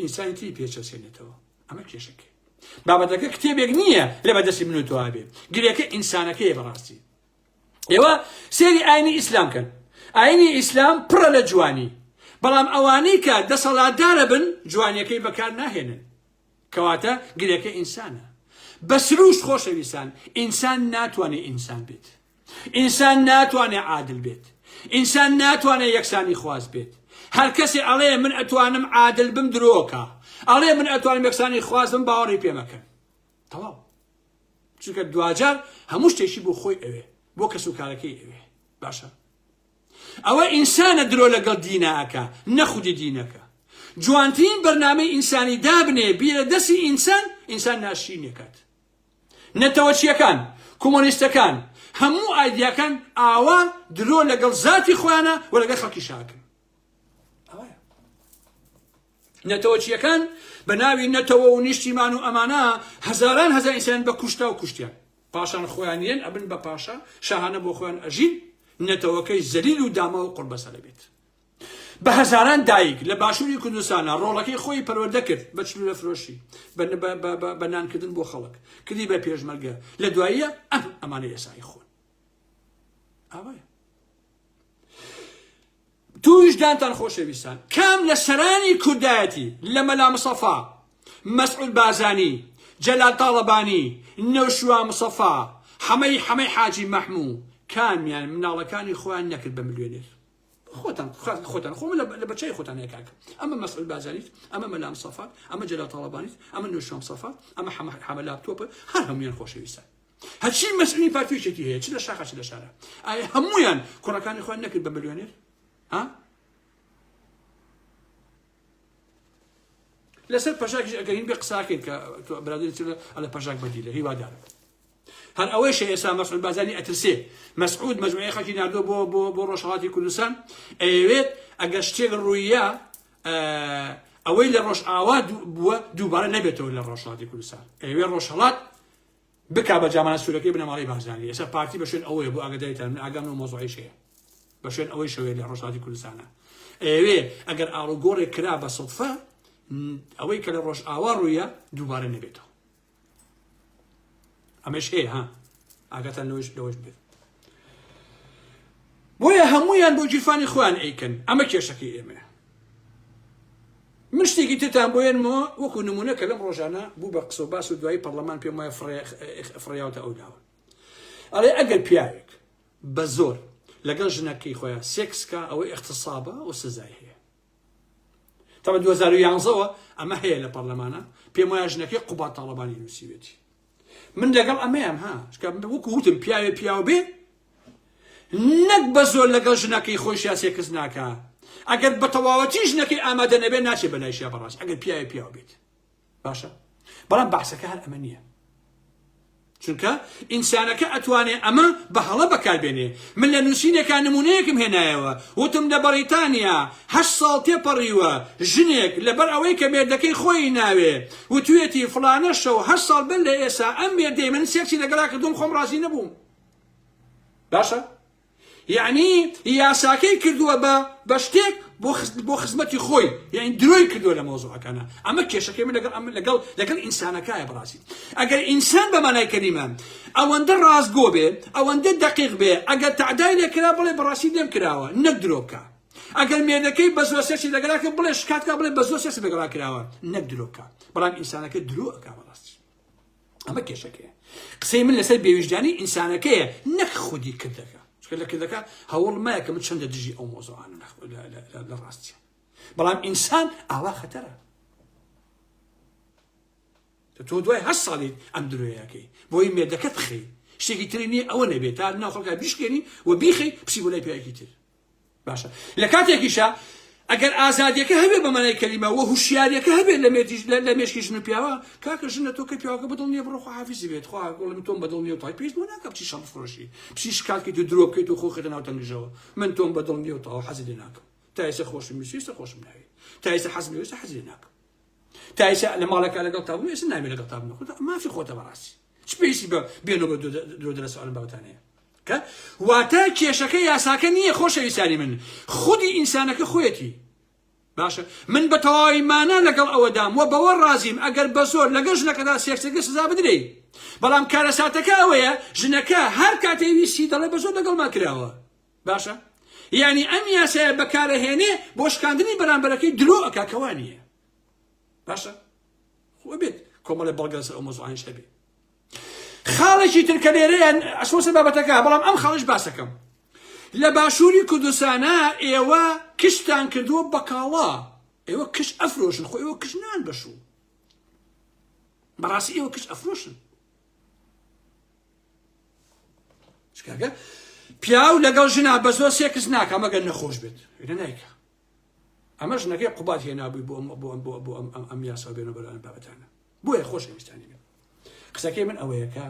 ئینسانی تری پێچەسێنێتەوە ئەمە کێشەکەی بابەتەکە کتێبێک نییە لە بەدەستی من و تۆ بێ گرێکە ئینسانەکەیە بەڕاستی ئێوە سێری ئاینی ئیسلام کەن ئاینی ئیسلام پڕە لە جوانی بەڵام ئەوانەی کە دەسەڵاتدارە بن جوانیەکەی بەکار ناهێنن کەواتە گرێکە ئینسانە بە سروشت خۆشەویستان ئینسان ناتوانێت ئینسان بێت ئینسان ناتوانێت عادل بێت ئینسان ناتوانێت یەکسانی خواز بێت هەر کەسێ ئەڵێ من ئەتوانم عادل بم درۆکە ئەڵێ من ئەتوانم یەکسانی خواز بم باوەڕی پێمەکەن تەواو چونکە دواجار هەموو شتێکی بۆ خۆی ئەوێ بۆ کەس و کارەکەی ئەوێ باشە ئەوە ئینسانە درۆ لەگەڵ دینا ئەکا نە خودی دینەکە جوانترین بەرنامەی ئینسانی دابنێ بیرە دەستی ئینسان ئینسان ناشرینەکات نەتەوەچیەکان کۆمۆنیستەکان هەموو ئایدیاکان ئاوا درۆ لەگەڵ زاتی خۆیانە و لەگەڵ خەڵکی شاکن نەتەوەچیەکان بە ناوی نەتەوە و نیشتیمان و ئەمانە هەزاران هەزار ئینسان بە کوشتا و کوشتیان پاشان خۆیان یەن ئەبن بە پاشا شاهانە بۆ خۆیان ئەژین نەتەوەکەی زەلیل و داما و قوربەسەر بێت بە هەزاران دایک لە باشووری کوردستانە ڕۆڵەکەی خۆی پەروەردە کرد بە چلولە فرۆشی بە نانکردن بۆ خەڵک کردی بە پێشمەرگە لە دواییە ئەم ئەمانە ئێسایی خۆن ئاوایە تووش دانتان خۆشەویستان کام لە سەرانی کوردایەتی لە مەلا مستەفا، مەسعود بارزانی، جەلال تاڵەبانی، نەوشیروان مستەفا، حەمەی حەمەی حاجی مەحموو کامیان مناڵەکانی خۆیان نەکرد بە ملیۆنێر؟ خۆتان خۆتان خۆ لە بەچای خۆتان هەیە کاکە ئەمە مەسعود بارزانیت ئەمە مەلا مستەفات ئەمە جەلال تاڵەبانیت ئەمە نەوشیروان مستەفات ئەمە حەمە حەمە لاپتۆپە هەر هەموویان خۆشەویستان هەرچی مەسئولی پارتی و یەکێتی هەیە چ لە شاخە چ لە شارە ئایا هەمویان کوڕەکانی خۆیان نەکرد بە ملیۆنێر ها لەسەر پەژاکیش ئەگەر هین بێ قساکەین کە برادری چ ئەلە پەژاک بەدیلە هیوادارم هەر ئەوەیشە ئێستا مەسعود بازانی ئەترسێ مەسعود مەجموعەی خەڵکی ناردووە بۆ بۆ بۆ ڕۆژهەڵاتی کوردستان ئەیەوێت ئەگەر شتێک ڕوویە ئەوەی لە ڕۆژئاوا بووە دووبارە نەبێتەوە لە ڕۆژهەڵاتی کوردستان ئەیەوێ ڕۆژهەڵات بکا بە جامانە سورەکەی بنەماڵەی بارزانی ئێستا پارتی بە شوێن ئەوەیە بۆ ئاگاداریتان من ئاگام لەو مەوزوعەیش هەیە بە شوێن ئەوەی شەوێ لە ڕۆژهەڵاتی کوردستانە ئەیەوێ ئەگەر ئاڵوگۆڕێک کرا بە سوتفە ئەوەی کە لە ڕۆژئاوا ڕوویە دووبارە نەبێتەوە. ئەمەش هەیە ها ئاگاتان لەوەش لەوەش بێت بۆیە هەمویان بۆ گیرفانی خۆیان ئەیکەن ئەمە کێشەکەی ئێمەیە من شتێکی ترتان بۆ یەنمەوە وەکو نمونە کە لەم ڕۆژانە بوو بە قسە و باس و دوایی پەرلەمان پێم وایە فڕیاوتە ئەو لاوە ئەڵێ ئەگەر پیاوێک بە زۆر لەگەڵ ژنەکەی خۆیان سێکسکا ئەوە اغتصابە و سزای هەیە تەبە 2011ەوە ئەمە هەیە لە پەرلەمانە پێم وایە ژنەکەی قوباد تاڵەبانی نووسیوێتی من لەگەڵ ئەمەیان ها وەکو وتم پیاوێ پیاو بێ نەک بە زۆر لەگەڵ ژنەکەی خۆشیا سێکس ناکا ئەگەر بە تەواوەتی ژنەکەی ئامادە نەبێت ناچێت بەلایشیا بەڕاست ئەگەر پیاوێ پیاو بێت باشە بەڵام باسەکە هەر ئەمە نییە چونکە ئینسانەکە ئەتوانێ ئەمە بە هەڵە بەکاربێنێ من لە نووسینێکا نمونەیەکم هێنایەوە وتم لە بەڕیتانیا هەشت ساڵ تێپەڕیوە ژنێک لەبەر ئەوەی کە مێردەکەی خۆی ناوێ وتوێتی فڵانە شەو هەشت ساڵ بەر لە ئێسا ئەم مێردەی من سێکسی لەگەڵا کردوم خۆم ڕازی نەبووم باشە یعنی یاساکەی کردووە بە بە شتێک بۆ خزمەتی خۆی یعنی درۆی کردووە لە مۆزوعەکانە ئەمە کێشەکەی من لەگەڵ ئەمە لەگەڵ لەگەڵ ئینسانەکایە بەڕاستی ئەگەر ئینسان بە مانای کەلیمە ئەوەندە ڕاستگۆ بێ ئەوەندە دەقیق بێ ئەگەر تەعدای لێ کرا بڵێ بەڕاستی لێم کراوە نەک درۆ بکا ئەگەر مێردەکەی بە زۆر سێکسی لەگەڵا کرد بڵێ شکات کا بڵێ بە زۆر سێکسی لەگەڵا کراوە نەک درۆ بکا بەڵام ئینسانەکە درۆ ئەکا بەڕاستی ئەمە کێشەکەیە قسەی من لەسەر بێویژدانی ئینسانەکەیە نەک خودی کردەکە چونکە لە کردەکە هەوڵ مایە کە من چەندە دژی ئەو مۆزوعانە لە ڕاستیە بەڵام ئینسان ئاوا خەتەرە تۆ دوای هە ساڵیت ئەم درۆیەکەی بۆی مێردەکەت بخەی شتێکی تری نییە ئەوە نەبێت تا ناو خەڵکا بیشکێنی و بیخەی پسی بۆ لای پیاوێکی تر باشە لە کاتێکیشا ئەگەر ئازادیەکە هەبێ بە مانای کەلیمە وە هوشیاریەکە هەبێ لە مێردیش لە مێشکی ژن و پیاوە کاکە ژنە تۆ کە پیاوەکە بەدڵ نییە بڕۆ خواحافیزی بێت خوا گوڵ من تۆم بەدڵ نییە و تای پێویست بۆ ناکە بچی شەڕ بفرۆشی بچی شکات کەیت و درۆ بکەیت و خۆ خێتە ناو تەنگژەوە من تۆم بەدڵ نییە و تەواو حەزی لێ ناکەم تا ئێستا خۆشم ویستی ئێستا خۆشم ناوێت تا ئێستا حەزم لێ ئێستا حەزی لێ ناکەم تا ئێستا لە ماڵەکە لەگەڵ تا بووم ئێستا نامێ لەگەڵ تا بووم مافی خۆتە بەڕاستی چ پێویستی بە بێنەوە بە درۆ دەرەسە ئەم بابەتانەیە کە واتە کێشەکە یاساکە نییە خۆشەویستانی من خودی ئینسانەکە خۆیەتی باشە من بە تەواوی مانا لەگەڵ ئەوەدام و بەوە ڕازیم ئەگەر بە زۆر لەگەڵ ژنەکەدا سێکسەکە سزا بدرێ بەڵام کارەساتەکە ئەوەیە ژنەکە هەر کاتێ ویستی دەڵێ بە زۆر لەگەڵمان کراوە باشە یعنی ئەم یاسایە بەکارەهێنێ بۆ شکاندنی بەرامبەرەکەی درۆ ئەکا کەوا نییە باشە خۆ بێت کۆمەڵی بەڵگە لەسەر ئەو مەوزوعانیش هەبێ خاڵێکی تر کە لێرەیان ئەچمە سەر بابەتەکە بەڵام ئەم خاڵش باسەکەم لە باشووری کوردستانە ئێوە کشتان کردووە بە کاڵا ئێوە کش ئەفرۆشن خۆ ئێوە کش نان بەشوو بەڕاستی ئێوە کش ئەفرۆشن کاکە پیاو لەگەڵ ژنا بە زۆر سێکس ناکە مەگەر نەخۆش بێت لە نایکە ئەمە ژنەکەی قوبات هێنابووی بۆ بۆ بۆ بۆ ئەم یاسا بێنە بەران بابەتانە بۆیە خۆشەویستانی من قسەکەی من ئەوەیە کە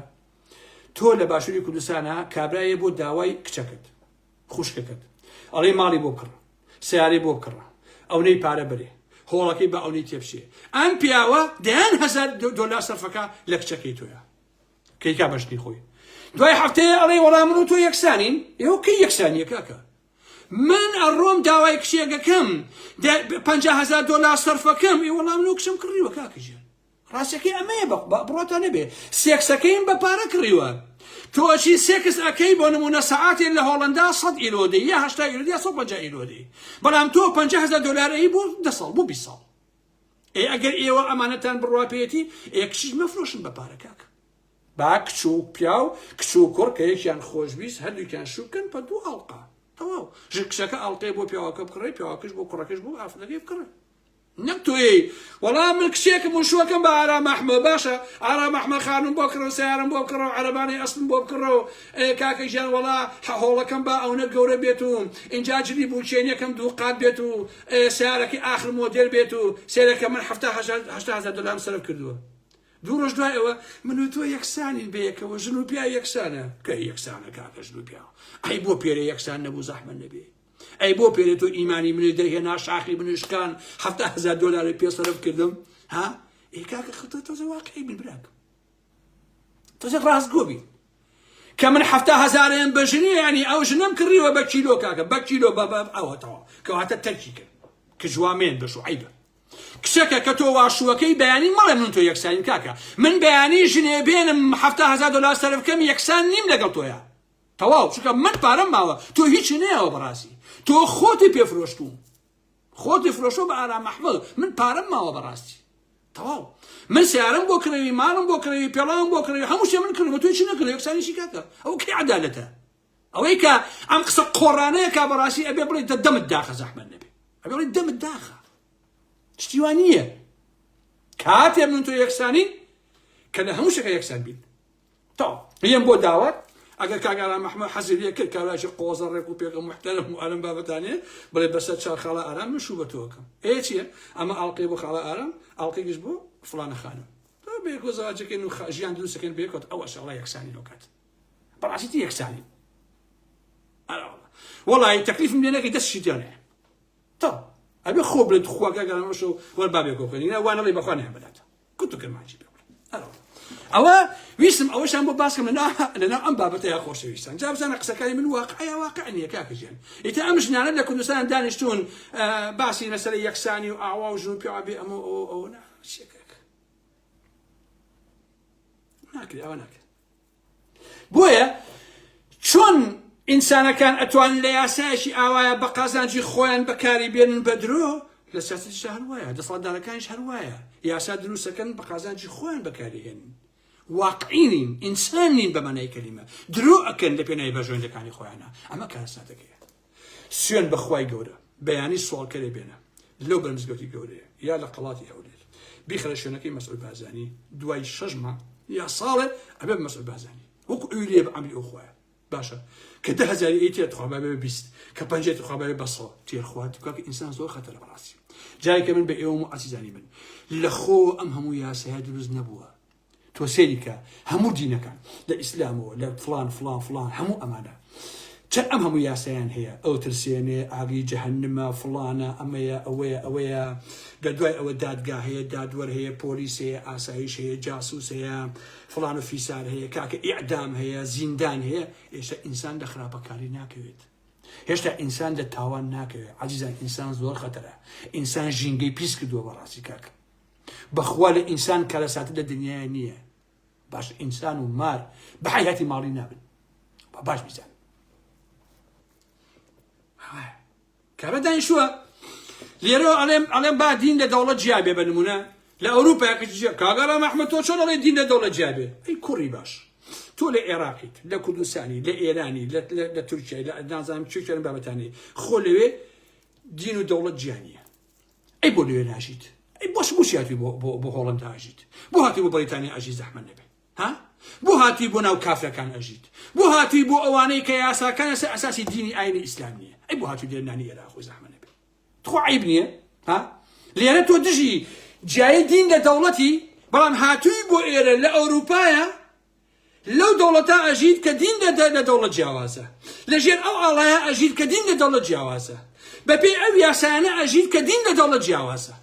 تۆ لە باشووری کوردستانە کابرایە بۆ داوای کچەکەت خوشکەکەت ئەڵێ ماڵی بۆ بکڕە سیارەی بۆ بکڕە ئەونەی پارە بەرێ هۆڵەکەی بە ئەونەی تێبچێ ئەم پیاوە دەیان هەزار دۆلار سەرفەکە لە کچەکەی تۆیە کەیکا بەشتی خۆی دوای هەفتەیە ئەڵێ وەڵام من و تۆ یەکسانین ئێوە کەی یەکسانیە کاکە من ئەڕۆم داوای کچێکەکەم 500 دۆلار سەرفەکەم ئێ وەڵام من و کچم کڕیوە کاکە گیان ڕاستەکەی ئەمەیە بڕۆتان نەبێ سێکسەکەیم بە پارە کڕیوە تۆ ئەچی سێکس ئەکەی بۆ نمونە سەعاتێ لە هۆڵندا 100 ئیرۆ دەی یا 80 ئیرۆ یا 150 ئیرۆ دەی بەڵام تۆ 50000 دۆلار ئەی بۆ 10 ساڵ بۆ 20 ساڵ ئێ ئەگەر ئێوە ئەمانەتان بڕوا پێیەتی ئێ کچیش مەفرۆشن بە پارە کاکە با کچ و پیاو کچ و کوڕ کە یەکیان خۆشویست هەردووکیان شوو بکەن بە دوو ئاڵقا تەواو ژن کچەکە ئاڵقەی بۆ پیاوەکە بکڕێ پیاوەکەش بۆ کوڕەکەش بۆ ئافرەتەکەی بکڕێ نەک تۆی وەڵا من کچێکم و شوەکەم بە ئارام ئەحمە باشە ئارام ئەحمە خانم بۆ کڕە سیارم بۆ بکڕە و عەرەبانەی ئەسپم بۆ بکڕە و کاکە گیان وەڵا هۆڵەکەم با ئەونە گەورە بێت و ئینجا جلی بووکێنیەکەم دوو قات بێت و سیارەکەی ئاخر مۆدێل بێت و سێرەکە من 70 هەزار دۆلارم سەرف کردووە دوو ڕۆژ دوای ئەوە من و تۆ یەکسانین بەیەکەوە ژن و پیا یەکسانە کە یەکسانە کاکە ژن و پیا ئەی بۆ پێرە یەکسان نەبوو زەحمە نەبێ ئەی بۆ پێرێ تۆ ئیمانی منی دەرهێنا شاخی منی شکان 70 هەزار دۆلاری پێ سەرف کردم ها ئەی کاکە خەتە تۆزە واقعی بین براکەم تۆزە ڕاستگۆ بین کە من حەفتا هەزارەیان بە ژنی یانی ئەو ژنەم کڕیوە بە کیلۆ کاکە بە کیلۆ بە بە ئەوە تەواو کەواتە تەرکی کرد کە جوامێن بەش و عیبە. کچەکە کە تۆ واشووەکەی بەیانی مەڵێ من تۆ یەکسانین کاکە من بەیانی ژنێ بێنم 70 هەزار دۆلار سەرف بکەم یەکسان نیم لەگەڵ تۆیا تەواو چونکە من پارەم ماوە تۆ هیچی نەیاوە بەڕاستی تۆ خۆتی پێ فرۆشتووم خۆتی فرۆشتووە بە ئارام ئەحمەد من پارەم ماوە بەڕاستی تەواو من سیارم بۆ کڕیوی ماڵم بۆ کڕیوی پێڵاوم بۆ کڕیوی هەموو شتێ من کڕیومە تۆ هیچی نەکڕیوە یەکسانی چی کاکە ئەوە کەی عەدالەتە ئەوەی کە ئەم قسە قۆڕانەیە کا بەڕاستی ئەبێ بڵێ دە دەمت داخە زەحمەت نەبێ ئەبێ بڵێ دەمت داخە شتی وا نییە کاتێ من تۆ یەکسانین کە لە هەموو شتێکا یەکسان بین تەواو یەم بۆ داوات ئەگەر کاک ئارام ئەحمەد حەزی لێ کرد کابرایەکی قۆزە ڕێک و پێکە محتەرم و ئەلەم بابەتانەیە بڵێ بەسەر چار خاڵە ئارام من شوو بە تۆ ئەکەم ئێ چییە ئەمە ئاڵقەی بۆ خاڵە ئارام ئاڵقەیەکیش بۆ فڵانە خانم تا بەیەکەوە زەواجەکەین و ژیان دروستەکەین بەیەکەوە ئەو ئەشەڵا یەکسانی لەو کات بەڕاستی یەکسانی وەڵی تەکلیفم لێ نەکەی دەستشی تێنێ تا ئەبێ خۆ بڵێت خوا کاک ئارام ئەشەو وەر بابێکەوە خوێنین وانەڵێ بەخوا نەیان بداتەوە کورت و کرمانجی پێ بڵێ ئەوە ویستم ئەوەشان بۆ باسکەم لەناو ئەم بابەتەیە خۆشەویستان جا بزانە قسەکانی من واقعە واقع نییە کاکە گیان ئیتر ئەم ژنانە لە کوردستان دانیشتون باسی مەسەلە یەکسانی و ئاوا و ژن و پیاوە بێ ئەمە ئەو ئەو نا چیە کاکە ناکرێ ئەوە ناکرێ بۆیە چۆن ئینسانەکان ئەتوان لە یاسایەکی ئاوایە بە قازانجی خۆیان بەکاری بێنن بە درۆ لە سیاسەتیشدا هەر وایە دەسەڵاتدارەکانیش هەر وایە یاسا دروستەکەن بە قازانجی خۆیان بەکاری هێنن واقعی نین ئینسان نین بە مانای کەلیمە درۆ ئەکەن لە پێناوی بەرژەوەندەکانی خۆیانە ئەمە کارەساتەکەیە سوێن بە خوای گەورە بەیانی سواڵکەرێ بێنە لەو بەر مزگەوتی گەورەیە یا لە قەڵاتی هەولێر بیخەرە شوێنەکەی مەسعود بارزانی دوای شەش مانگ یا ساڵێ ئەبێ بە مەسعود بارزانی وەکو ئەوی لێ بە عەمری ئەو خوایە باشە کە دە هەزاری ئەی تێر تخوا بابێ بە 20 کە پەنجەی تخوا بابێ بە سەد تێر خوارد کاکە ئینسان زۆر خەتەرە بەڕاستی جارێکە من بە ئێوەم و عەزیزانی من لە خۆ ئەم هەموو یاسایە دروست نەبووە تۆ سەیری کە هەموو دینەکان لە ئیسلامەوە لە فڵان فڵان فڵان هەموو ئەمانە چەند ئەم هەموو یاسایان هەیە ئەو ترسێنێ ئاگری جەهەنمە فڵانە ئەمەیە ئەوەیە ئەوەیە لە دوای ئەوە دادگا هەیە دادوەر هەیە پۆلیس هەیە ئاسایش هەیە جاسوس هەیە فڵان و فیسار هەیە کاکە ئیعدام هەیە زیندان هەیە ئێستا ئینسان لە خراپەکاری ناکەوێت هێشتا ئینسان لە تاوان ناکەوێت عزیزان ئینسان زۆر خەتەرە ئینسان ژینگەی پیس کردووە بەڕاستی کاکە بەخوا لە ئینسان کارەساتر لە دنیایا نییە باش ئینسان و مار بە حیاتی ماڵی نابن با باش بیزان کابرا دانیشتووە لێرەوە ئەڵێم ئەڵێم با دین لە دەوڵەت جیا بێ بە نمونە لە ئەوروپا کاگەڕام ئەحمەد تۆ چۆن ئەڵێ دین لە دەوڵەت جیا بێ ئەی کوڕی باش تۆ لە عێراقیت لە کوردستانی لە ئێرانی لە تورکیای لە نازانم چێکیان بابەتانی خۆ لەوێ دین و دەوڵەت جیا نییە ئەی بۆ لەوێ ناژیت ئەی بۆش بۆچی هاتووی بۆ بۆ بۆ هۆڵندا ئەژیت بۆ هاتووی بۆ بەریتانیا ئەژی زەحمەت نەبێ ها بۆ هاتووی بۆ ناو کافرەکان ئەژیت بۆ هاتووی بۆ ئەوانەی کە یاساکان لەسەر ئەساسی دینی ئاینی ئیسلام نییە ئەی بۆ هاتووی لێرە نانی ئێرە خۆی زەحمەت نەبێ تخوا عیب نییە ها لێرە تۆ دژی جیایی دین لە دەوڵەتی بەڵام هاتووی بۆ ئێرە لە ئەوروپایە لەو دەوڵەتە ئەژیت کە دین لە لە دەوڵەت جیاوازە. لە ژێر ئەو ئاڵایە ئەژیت کە دین لە دەوڵەت جیاوازە. بە پێی ئەو یاسایانە ئەژیت کە دین لە دەوڵەت جیاوازە.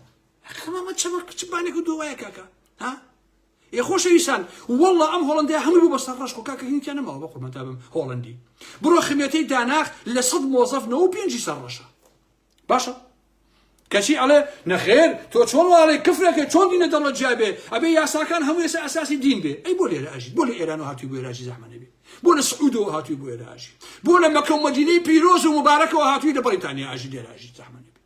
ئەخ مامە چەمە چ بانێک و دۆوایە کاکە ها؟ ئێ خۆشەویستان واللە ئەم هۆڵندەیە هەمووی بوو بە سەر ڕەش خۆ کاکە هینتیان نەماوە بە قوربانتا بم هۆڵندی بڕۆ خمێتەی داناخ لە سەد مۆزەف نەوە پێنجی سەر ڕەشە باشە کەچی ئەڵێ نەخێر تۆ چۆن واڵێ کفرەکە چۆن دینە دەوڵەت جیا بێ ئەبێ یاساکان هەموو ێستا ئەساسی دین بێ ئەی بۆ لێرە ئەژیت بۆ لە ئێرانەوە هاتووی بۆ ئێرە ئەژی زەحمە نەبێ بۆ لە سعودەوە هاتووی بۆ ئێرە ئەژی بۆ لە مەکە و مەدینەی پیرۆز و مبارەکەوە هاتووی لە بەریتانیا ئەژی لێرە ئەژی زەحمە نەبێ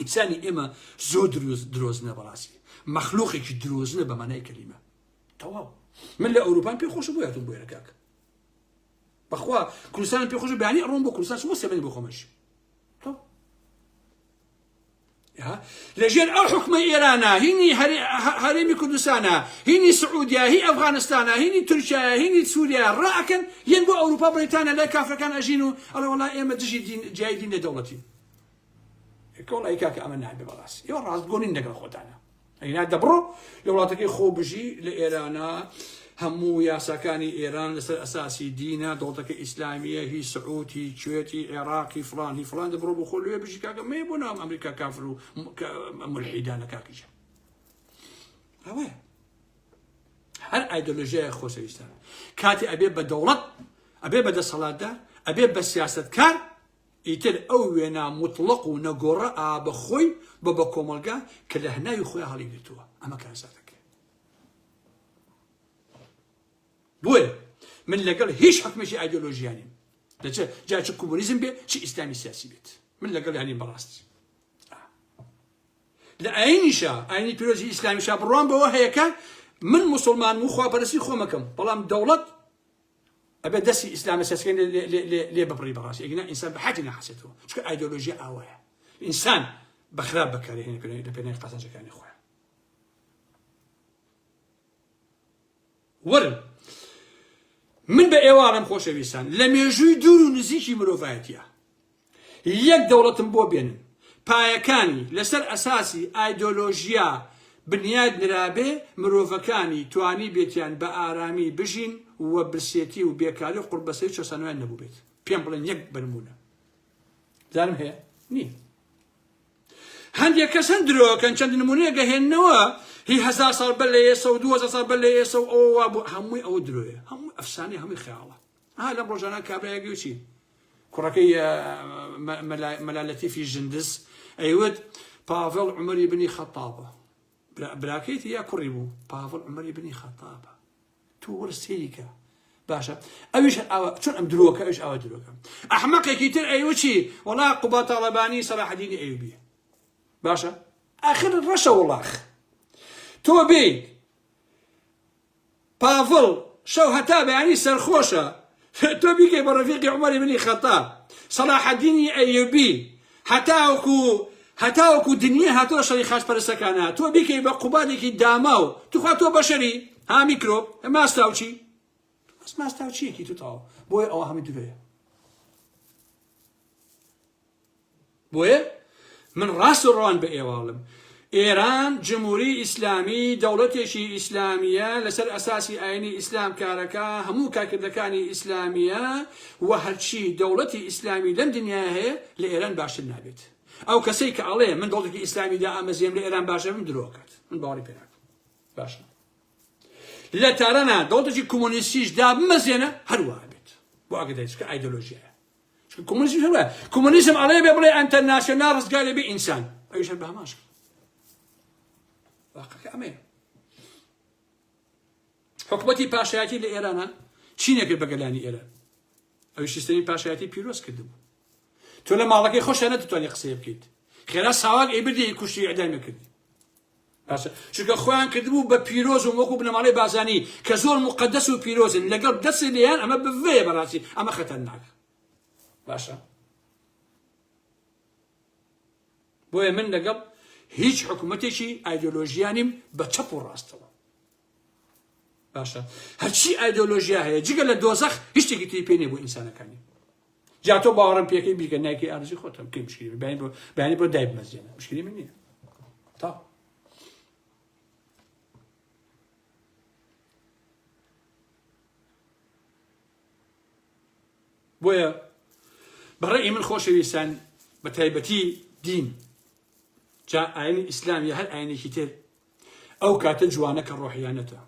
ئینسانی ئێمە زۆر درۆزنە بەڕاستی مەخلوقێکی درۆزنە بە مانای کەلیمە تەواو من لە ئەوروپان پێ خۆشە بۆ هاتووم بۆ ئێرە کاک بەخوا کوردستانم پێ خۆشە بەیانی ئەڕۆم بۆ کوردستان چ بۆ سێبەنی بۆ خۆمەش لەژێر ئەو حکومە ئێرانە هینی هەرێمی کوردستانە هینی سعودیا هی ئەفغانستانە هینی تورکیا هینی سووریا ڕائەکەن یەن بۆ ئەوروپا بریتانیا لای کافرەکان ئەژین و ئەڵێ وەڵا ئێمە دژی دین جیای دین لە دەوڵەتی کۆڵی کاکە ئەمە نابێ بەڕاستی ئێوە ڕاستگۆ نین لەگەڵ خۆتانە ئەینا دەبڕۆ لە وڵاتەکەی خۆ بژی لە ئێرانە هەموو یاساکانی ئێران لەسەر ئەساسی دینە دەوڵەتەکە ئیسلامیە هی سعود هی کوێتی عێراقی فلان هی فلان دەبڕۆ بۆ خۆ لێ بژی کاکە مێ بۆ ناو ئەمریکا کافر و ملحیدانە کاکیجە ئەوەیە هەر ئایدۆلۆژیای خۆشەویستان کاتی ئەبێ بە دەوڵەت ئەبێ بە دەسەڵاتدار ئەبێ بە سیاستکار. ئیتر ئەو وێنا موتڵەق و نەگۆڕە ئا بە خۆی بە بە کۆمەڵگا کە لە هەناوی خۆیا هەڵیگرتووە. ئەمە کارەساتەکەیە. بۆیە من لەگەڵ هیچ حکومێکی ئایدۆلۆژیا نیم لە چ جا چ کۆمۆنیزم بێ چ ئیسلامی سیاسی بێت من لەگەڵ یانیم بەڕاستی لە ئاینیشا ئاینی پیرۆزی ئیسلامیشا بڕوام بەوە هەیە کە من موسڵمانم و خواپەرستی خۆمەکەم بەڵام دەوڵەت ئەبێ دەستی ئیسلامە سیاسەکەی لێ ببڕی بەڕاستی ئەگینا ئینسان بە حەتی ناحەسێتەوە چونکە ئایدۆلۆژیا ئاوایە ئینسان بە خراپ بەکارهێنێ لە پێناوی قازانجەکانی خۆیان وەرن من بە ئێوارم خۆشەویستان لە مێژووی دوور و نزیکی مرۆڤایەتە یەک دەوڵەتم بۆ بێنن پایەکانی لەسەر ئەساسی ئایدۆلۆژیا بنیاد نرابێ، مرۆڤەکانی توانیبێتیان بە ئارامی بژین و برسێتی و بێکاری و قوڕبەسەری و چەوسانەوەیان نەبووبێت. پێم بڵێن یەک بە نموونە. بزانم هەیە؟ نییە. هەندێک کەس هەن درۆکەن چەند نموونەیەک ئەهێننەوە هی هەزار ساڵ بەر لە ئێسە و 2000 ساڵ بەر لە ئێسە و ئەوە وابوو هەمووی ئەوە درۆیە هەمووی ئەفسانەیە هەمووی خەیاڵە ها لەم ڕۆژانە کابرایەک گوتی کوڕەکەی مەلا لەتیفی ژندز ئەیوت پاڤڵ عومەری بنی خەتابە براکەیتی یا کوڕی بوو پاڤڵ عومەری بنی خەتابە تو وەرە سەیریکە باشە ئەویش ئاوا چۆن ئەم درۆکە ئەویش ئاوا درۆکە ئەحمەقێکی تر ئەیوچی وەڵا قوبا تاڵەبانی سەلاحەدینی ئەیوبیە باشە ئاخر ڕەشە وڵاخ تۆ بیت پاڤڵ شەو هەتا بەیانی سەرخۆشە تۆ بیکەی بە ڕەفیقی عومەری بنی خەتاب سەڵاحەدینی ئەیوبی هەتاوەکو هەتاوەکو دنیا هاتووە شەڕی خاچپەرستەکانە تۆ بیکەی بە قوبادێکی داماو توخوا تۆ بەشەری ها میکرۆب ماستاوچی بەس ماستاوچیەکی تو تەواو بۆیە ئەوە هەمووی درۆیە بۆیە من ڕاست و ڕەوان بە ئێوە ئەڵێم ئێران جمهوری ئیسلامی دەوڵەتێکی ئیسلامیە لەسەر ئەساسی ئاینی ئیسلام کارەکە هەموو کارکردەکانی ئیسلامیە و هەرچی دەوڵەتی ئیسلامی لەم دنیاە هەیە لە ئێران باشتر نابێت ئەو کەسەی کە ئەڵێ من دەوڵەتێکی ئیسلامی دائەمەزێم لە ئێران باشە بم درۆکات من باوەڕی پێ ناکەم باشە لە تارانە دەوڵەتێکی کۆمۆنیستیش دابمەزێنە هەروە بێت بۆ ئاگداری چونکە ئایدۆلۆژیایە چونکە کۆمۆنیزم هەر وایە کۆمۆنیزم ئەڵێ بێ بڵێ ئەنتەرناسیۆنال ڕزگاری بێ ئینسان ئەویش هەر بە هەمان شکل واقعەکە ئەمەیە حکومەتی پاشایەتی لە ئێرانە چی نەکرد بە گەلانی ئێران ئەوی سیستەمی پاشایەتی پیرۆز کردبوو تۆ لە ماڵەکەی خۆشیان نەتتوانی قسەیە بکەیت خێرا ساواک ئەیبردی کوشتی ئیعدامی کردی باشە چونکە خۆیان کردبوو بە پیرۆز و وەکو بنەماڵەی بازانی کە زۆر مقدس و پیرۆزن لەگەڵ دەستی لێیان ئەمە بڤەیە بەڕاستی ئەمە خەتەرناکە باشە بۆیە من لەگەڵ هیچ حکوومەتێکی ئایدۆلۆژیانیم بە چەپ و ڕاستەوە باشە هەرچی ئایدۆلۆژیا هەیە جگە لە دۆزەخ هیچ شتێکی تری پێ نییە بۆ ئینسانەکانی جا تۆ باوەڕم پێکەی بیکە نایکەی ئارزی خۆتم کەی مشکلی من بەیانی بۆ بەیانی بۆ دای بمەزێنە مشکلی من نییە تا بۆیە بەڕێی من خۆشەویستان بە تایبەتی دین جا ئاینی ئیسلام یا هەر ئاینێکی تر ئەو کاتە جوانە کە ڕۆحیانەتە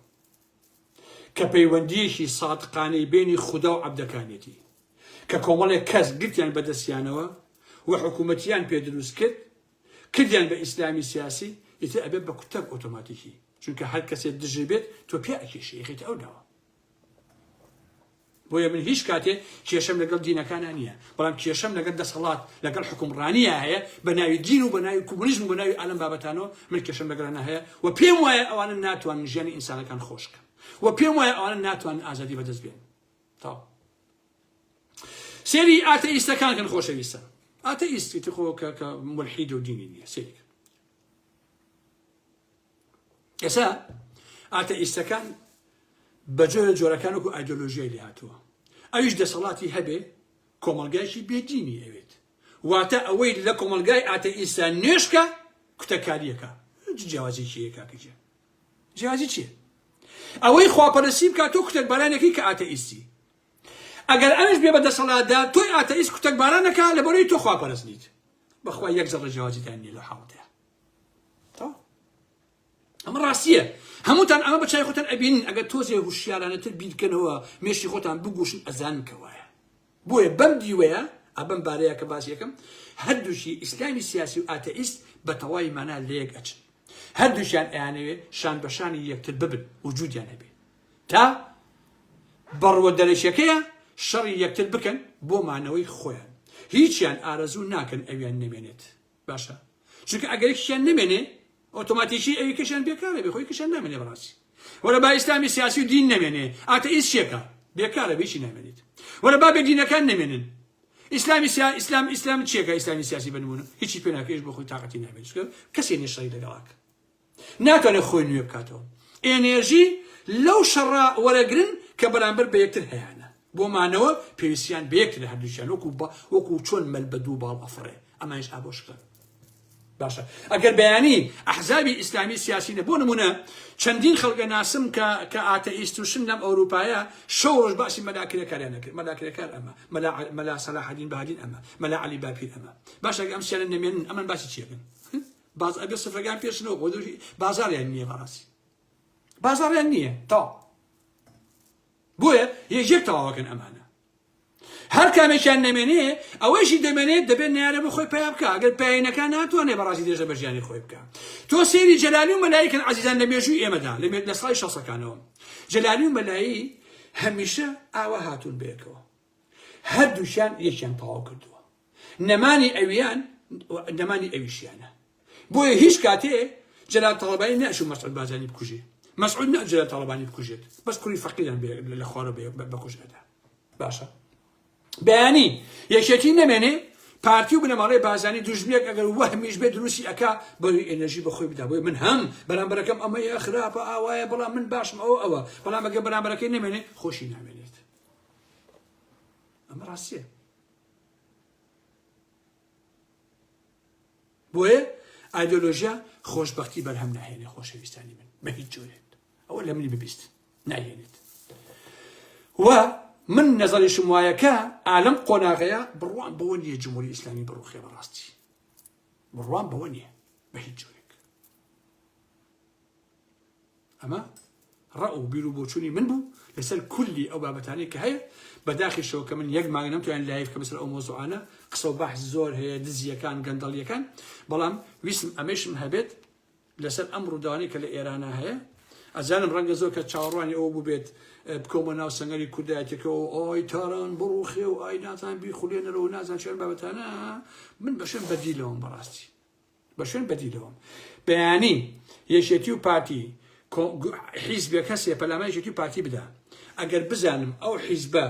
کە پەیوەندییەکی سادقانەی بەینی خودا و عەبدەکانیەتی کە کۆمەڵێک کەس گرتیان بە دەستیانەوە و حکوومەتیان پێ دروست کرد کردیان بە ئیسلامی سیاسی ئیتر ئەبێت بە کوتەک ئۆتۆماتیکی چونکە هەر کەسێک دژی بێت تۆ پێ ئەکێشی ئەخیتە ئەو لاوە بۆیە من هیچ کاتێ کێشەم لەگەڵ دینەکانا نییە، بەڵام کێشەم لەگەڵ دەسەڵات، لەگەڵ حوکمڕانییا هەیە بە ناوی دین و بە ناوی کۆمۆنیزم و بە ناوی ئالەم بابەتانەوە من کێشەم لەگەڵانا هەیە و پێم وایە ئەوانە ناتوانن ژیانی ئینسانەکان خۆش کەن و پێم وایە ئەوانە ناتوانن ئازادی بەدەست بێنن. تەواو. سێری ئاتەئیستەکان کەن خۆشەویستان. ئاتەئیست ئیتر خۆ کە کە مولحید و دینی نییە سێری کەن. ئێستا ئاتەئیستەکان بە جۆرە جۆرەکان وەکو ئایدۆلۆژیای لێ هاتووە ئەویش دەسەڵاتی هەبێ کۆمەڵگایکی بێدینی ئەوێت واتە ئەوەی لە کۆمەڵگای ئاتەئیستا نوێشکە کوتەکاریەکە جیاوازی چیە کاکە گیان جیاوازی چیە ئەوەی خواپەرستی بکات تۆ کوتەک بارانەکەی کە ئاتەئیستی ئەگەر ئەویش بێ بە دەسەڵاتدا تۆی ئاتەئیست کوتەک بارانەکە لەبەرەی تۆ خواپەرست نیت بەخوا یەک زەڕە جیاوازیتان نییە لەو حاڵەتەیە ئەمە ڕاستیە هەمووتان ئەمە بە چای خۆتان ئەبینن ئەگەر تۆزێ هوشیارانەتر بیرکەنەوە مێشی خۆتان بگوشن ئەزانن کە وایە بۆیە بەم دیوەیە ئەبم بارەیە کە باسی یەکەم هەردووشی ئیسلامی سیاسی و ئاتەئیست بە تەواوی مانا لەیەک ئەچن. هەردووکیان ئەیانەوێ شان بە شانی یەکتر ببن وجودیان هەبێ تا بەڕوە دەرەکیەکەیە شەڕی یەکتر بکەن بۆ مانەوەی خۆیان هیچیان ئارەزوو ناکەن ئەویان نەمێنێت باشە چونکە ئەگەر یەکیان نەمێنێ ئۆتۆماتیکی ئەوی کەشیان بێکارە بێ خۆی کەشیان نامێنێ بەڕاستی وەرە با ئیسلامی سیاسی و دین نەمێنێ ئاتەئیست چیەکە بێکارە بێ هیچی نامێنێت وەرە با بێ دینەکان نەمێنن ئیسلامی سیا ئیسلام ئیسلام چیەکە ئیسلامی سیاسی بە نمونە هیچی پێ ناکەیش بۆ خۆی تاقەتی نابێت چونکە کەسێ نیە شەڕی لەگەڵاکە ناتوانێت خۆی نوێ بکاتەوە ئێنێرژی لەو شەڕە وەرەگرن کە بەرامبەر بە یەکتر هەیانە بۆ مانەوە پێویستیان بە یەکتر هەردووکیان وەکو وەکو چۆن مەل بە دوو باڵ ئەفڕێ ئەمانش ئابۆشکە باشە ئەگەر بەیانی ئەحزابی ئیسلامی سیاسی نە بۆ نمونە چەندین خەڵکە ناسم کە کە ئاتەئیست و شن لەم ئەوروپایە شەو ڕۆژ باسی مەلا کرێکاریان نەکرد مەلا کرێکار ئەمە مەلا مەلا سەلاحەدین بەهادین ئەمە مەلا عەلی باپیر ئەمە باشە ئەم سیانە نەمێنن ئەمن باسی چیەکەن باز ئەبێ سفرەکان پێشنەوە بۆ بازاڕیان نییە بەڕاستی بازاڕیان نییە تەواو بۆیە یەک تەواوەکەن ئەمانە هەر کامێکیان نەمێنێ ئەوەیشی دەمێنێت دەبێت نارە بۆ خۆی پیا بکە ئەگەر پیاینەکە ناتوانێت بەڕاستی درێژە بە ژیانی خۆی بکە تۆ سێری جەلالی و مەلایی کەن عزیزان لە مێژووی ئێمەدا لە لە ساڵی شەسەکانەوە جەلالی و مەلایی هەمیشە ئاوا هاتوون بەیەکەوە هەردووشیان یەکیان تەواو کردووە نەمانی ئەویان نەمانی ئەویشیانە بۆیە هیچ کاتێ جەلال تاڵەبانی نەچوو مەسعود بارزانی بکوژێ مەسعود نە جەلال تاڵەبانی بکوژێت بەس کوڕی فەقیران لە خوارە بەکوژ ئەدا باشە بەیانی یەکێتی نەمێنێ پارتی و بنەماڵەی بازانی دوژمێک ئەگەر وەهمیش بێ دروستی ئەکا بەوی ئێنەرژی بە خۆی بدا بۆی من هەم بەرامبەرەکەم ئەمەیە خراپە ئاوایە بەڵام من باشم ئەوە ئەوە بەڵام ئەگەر بەرامبەرەکەی نەمێنێ خۆشی نامێنێت ئەمە ڕاستیە بۆیە ئایدۆلۆژیا خۆشبەختی بەرهەم ناهێنێ خۆشەویستانی من بە هیچ جۆرێک ئەوە لە منی ببیست ناهێنێت و من نەزەریشم وایە کە ئالەم قۆناغەیە بڕوام بەوە نییە جمهوری ئیسلامی بڕوخێ بەڕاستی بڕوام بەوە نییە بە هیچ جۆرێک ئەمە ڕەئ و بیر و بۆچوونی من بوو لەسەر کولی ئەو بابەتانەی کە هەیە، بەداخیشەوە کە من یەک مانگ نەمتوانی live کەم لەسەر ئەو مەوزوعانە، قسە و بەحس زۆر هەیە، دزییەکان، گەندەڵییەکان، بەڵام ویستم ئەمەیشم هەبێت لەسەر ئەم ڕووداوانەی کە لە ئێرانا هەیە. ئەزانم ڕەنگە زۆر کەس چاوەڕوانی ئەوە بووبێت بکەومە ناو سەنگەری کوردایەتیەکەوە و ئای تاران بڕوخێ و ئای نازانم بیخولێنەرەوە و نازانم چی ئەم بابەتانە، من بەشێن بەدیلەوەم بەڕاستی. بە شوێن بەدیلەوەم. بەیانی یەکێتی و پارتی حیزبێک هەسێ پەلاماری یەکێتی و پارتی بدا ئەگەر بزانم ئەو حیزبە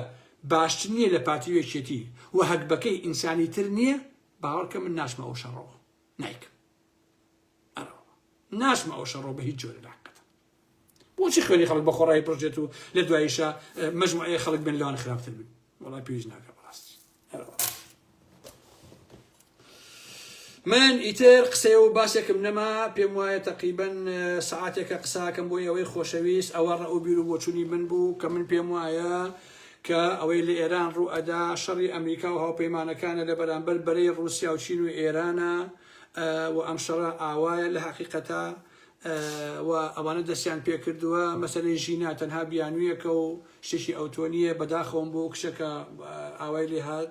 باشتر نییە لە پارتی و یەکێتی و هەگبەکەی ئینسانی تر نییە باوەڕکە من ناچمە ئەو شەڕەوە نایکەم ئەرەوە ناچمە ئەو شەڕەوە بە هیچ جۆرە لە حەقیقەتە بۆچی خوێنی خەڵک بە خۆڕایی بڕژێت و لە دواییشا مەجموعەیە خەڵک بن لەوان خراپتر بن وەڵای پێویست ناکە بەڕاستی من ئیتر قسەیە و باسێکم نەما پێم وایە تقریبن سعاتێکە قساکەم بۆ ئەوەی خۆشەویست ئەوە ڕە و بیر و بۆچوونی من بوو کە من پێم وایە کە ئەوەی لە ئێران ڕوو ئەدا شەڕی ئەمریکا و هاوپەیمانەکانە لە بەرامبەر بەرەی ڕوسیا و چین و ئێرانە و ئەم شەڕە ئاوایە لە حقیقەتە و ئەوانە دەستیان پێکردووە مەسەلەی ژینا تەنها بیانوویەکە و شتێکی ئەوتۆ نییە بەداخەوەم بۆ کچە کە ئاوای لێ هات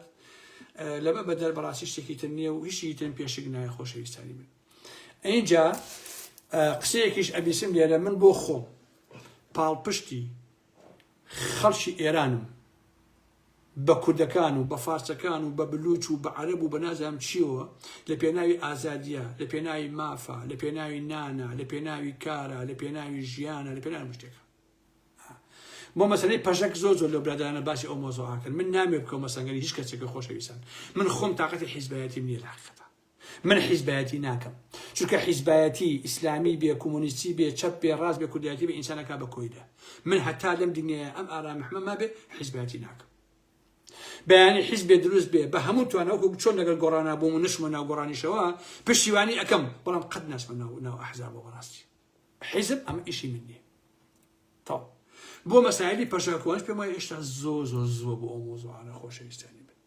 لەمە بەدەر بەڕاستی شتێکی تر نییە و هیچی ترم پێشک نایە خۆشەویستانی من ئینجا قسەیەکیش ئەبیسم لێرە من بۆ خۆم پاڵپشتی خەڵکی ئێرانم بە کوردەکان و بە فارسەکان و بە بلوچ و بە عەرەب و بە نازانم چیەوە لە پێناوی ئازادیە، لە پێناوی مافە، لە پێناوی نانە، لە پێناوی کارە، لە پێناوی ژیانە، لە پێناوی هەموو شتێکە. بۆ مەسەلەی پەژەک زۆر زۆر لەو برادەرانە باسی ئەو مەوزوعە کەن من نامەوێ بکەومە سەنگەری هیچ کەسێکە خۆشەویستان من خۆم تاقەتی حیزبایەتیم نییە لە حەقیقەتا من حیزبایەتی ناکەم چونکە حیزبایەتی ئیسلامی بێ کۆمۆنیستی بێ چەپ بێ ڕاست بێ کوردایەتی بێ ئینسانەکە بە کۆیلە من هەتا لەم دنیاە ئەم ئارامحمە مابێ حیزبایەتی ناکەم بەیانی حیزبێ دروست بێ بە هەموو توانە وەکو چۆن لەگەڵ گۆڕانا بووم و نشمە ناو گۆڕانیشەوە پشتیوانی ئەەکەم بەڵام قەت ناچمە ناو ناو ئەحزابەوە بەڕاستی حیزب ئەمە ئیشی من نییە تەواو بۆ مەسایلی پەژاکوانش پێم وایە هێشتا زۆر زۆر زووە بۆ ئەو مۆزوعانە خۆشەویستانی من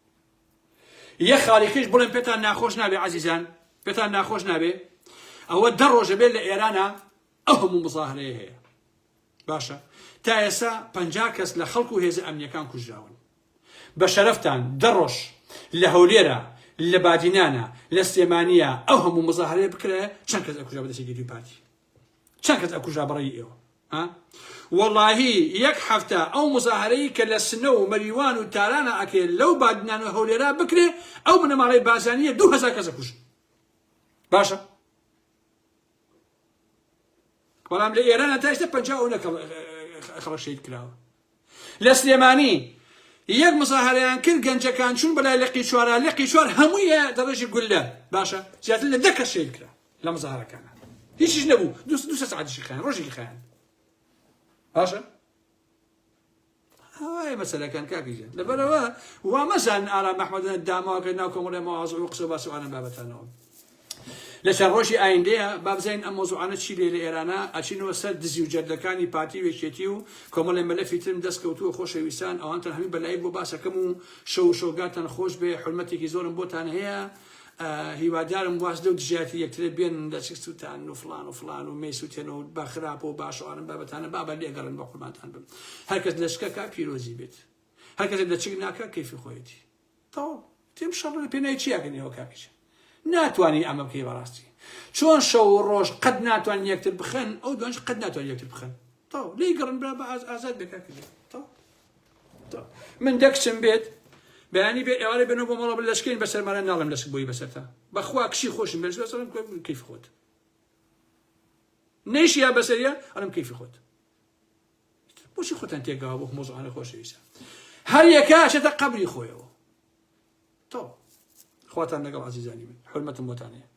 یە خاڵیکەش بڵێم پێتان ناخۆش نابێ عەزیزان پێتان ناخۆش نابێ ئەوە دە ڕۆژە بێت لە ئێرانە ئەو هەموو مزاهرەیە هەیە باشە تا ئێستا پ کەس لە خەڵک و هێزە ئەمنیەکان کوژراون بە شەرەفتان دە ڕۆژ لە هەولێرە لە بادینانە لە سلێمانیە ئەو هەموو مزاهرەیە بکرایە چەند کەس ئەکوژا بەدەست یەکێتی و پارتی چەند کەس ئەکوژا بەڕێی ئێوە ها وەڵاهی یەک هەفتە ئەو مزاهرەی کە لە سنە و مەریوان و تارانە ئەکرێ لەو بادینان و هەولێرا بکرێ ئەو بنەماڵەی بازانیە 2000 کەس ئەکوژن باشە بەڵام لە ئێران تا ئێستا 50 ئەو خەڵک شەهید کراوە لە سلێمانی یەک مزاهرەیان کرد گەنجەکان چون بەلای لقی چوارە لقی چوار هەموویە دەڕێژی گولە باشە زیاتر لە دە کەس شەهید کرا لە مزاهرەکانە هیچیش نەبوو دوو سێ سەعاتیشی خایان ڕۆژێکی خایان باشە ئەوایە مەسەلەکان کاکی گیان لەبەرەوە وا مەزان ئارام ئەحمەد داماوەکە ناو کۆمەڵی مەوازع و قسە باس و ئانە بابەتانەوە لە چەند ڕۆژی ئایندەیە با بزانین ئەم مۆزوعانە چی لێ لە ئێرانە ئەچینەوە سەر دزی و جەردەکانی پارتی و یەکێتی و کۆمەڵی مەلەفی ترم دەست کەوتووە خۆشەویستان ئەوانتان هەمی بەلای بۆ باسەکەم و شەو و شەوگاتان خۆش بێ حورمەتێکی زۆرم بۆتان هەیە هیوادارم واز لەو دژایەتی یەکترە بێنن لە چک سووتان و فڵان و فڵان و مەی سووتێن و بە خراپ و باش و ئەم بابەتانە بابە لێگەڕن بە قوربانتان بم هەرکەس لەشکەکە پیرۆزی بێت هەرکەس لە چک ناکە کەیفی خۆیەتی تەواو تێم شەڕ لە پێناوی چیاکەن ئێوە کاکیچە ناتوانانی ئەمە بکەی بەڕاستی چۆن شەو و ڕۆژ قەت ناتوان یەکتر بخەن ئەو دوانش قەت ناتوان یەکتر بخەن تەواو لێی گەڕن برا بە ئازاد بێ کاکیچە تەواو من دە کچم بێت بەیانی بێ ئێوارێ بێنەوە بۆ ماڵەوە لەشکەین بەسەرمانە ناڵێم لەشک بۆی بەسەرتا بەخوا کچی خۆشم بێت بەسەرم کەیف خۆت نەیشی یا بەسەریە ئەڵم کەیفی خۆت بۆچی خۆتان تێگاوە بۆ مۆزعانە خۆشەویستە هەر یەکە ئەچێتە قەبری خۆیەوە تۆ خواتان لەگەڵ عزیزانی من حرمەتم بۆتان هەیە.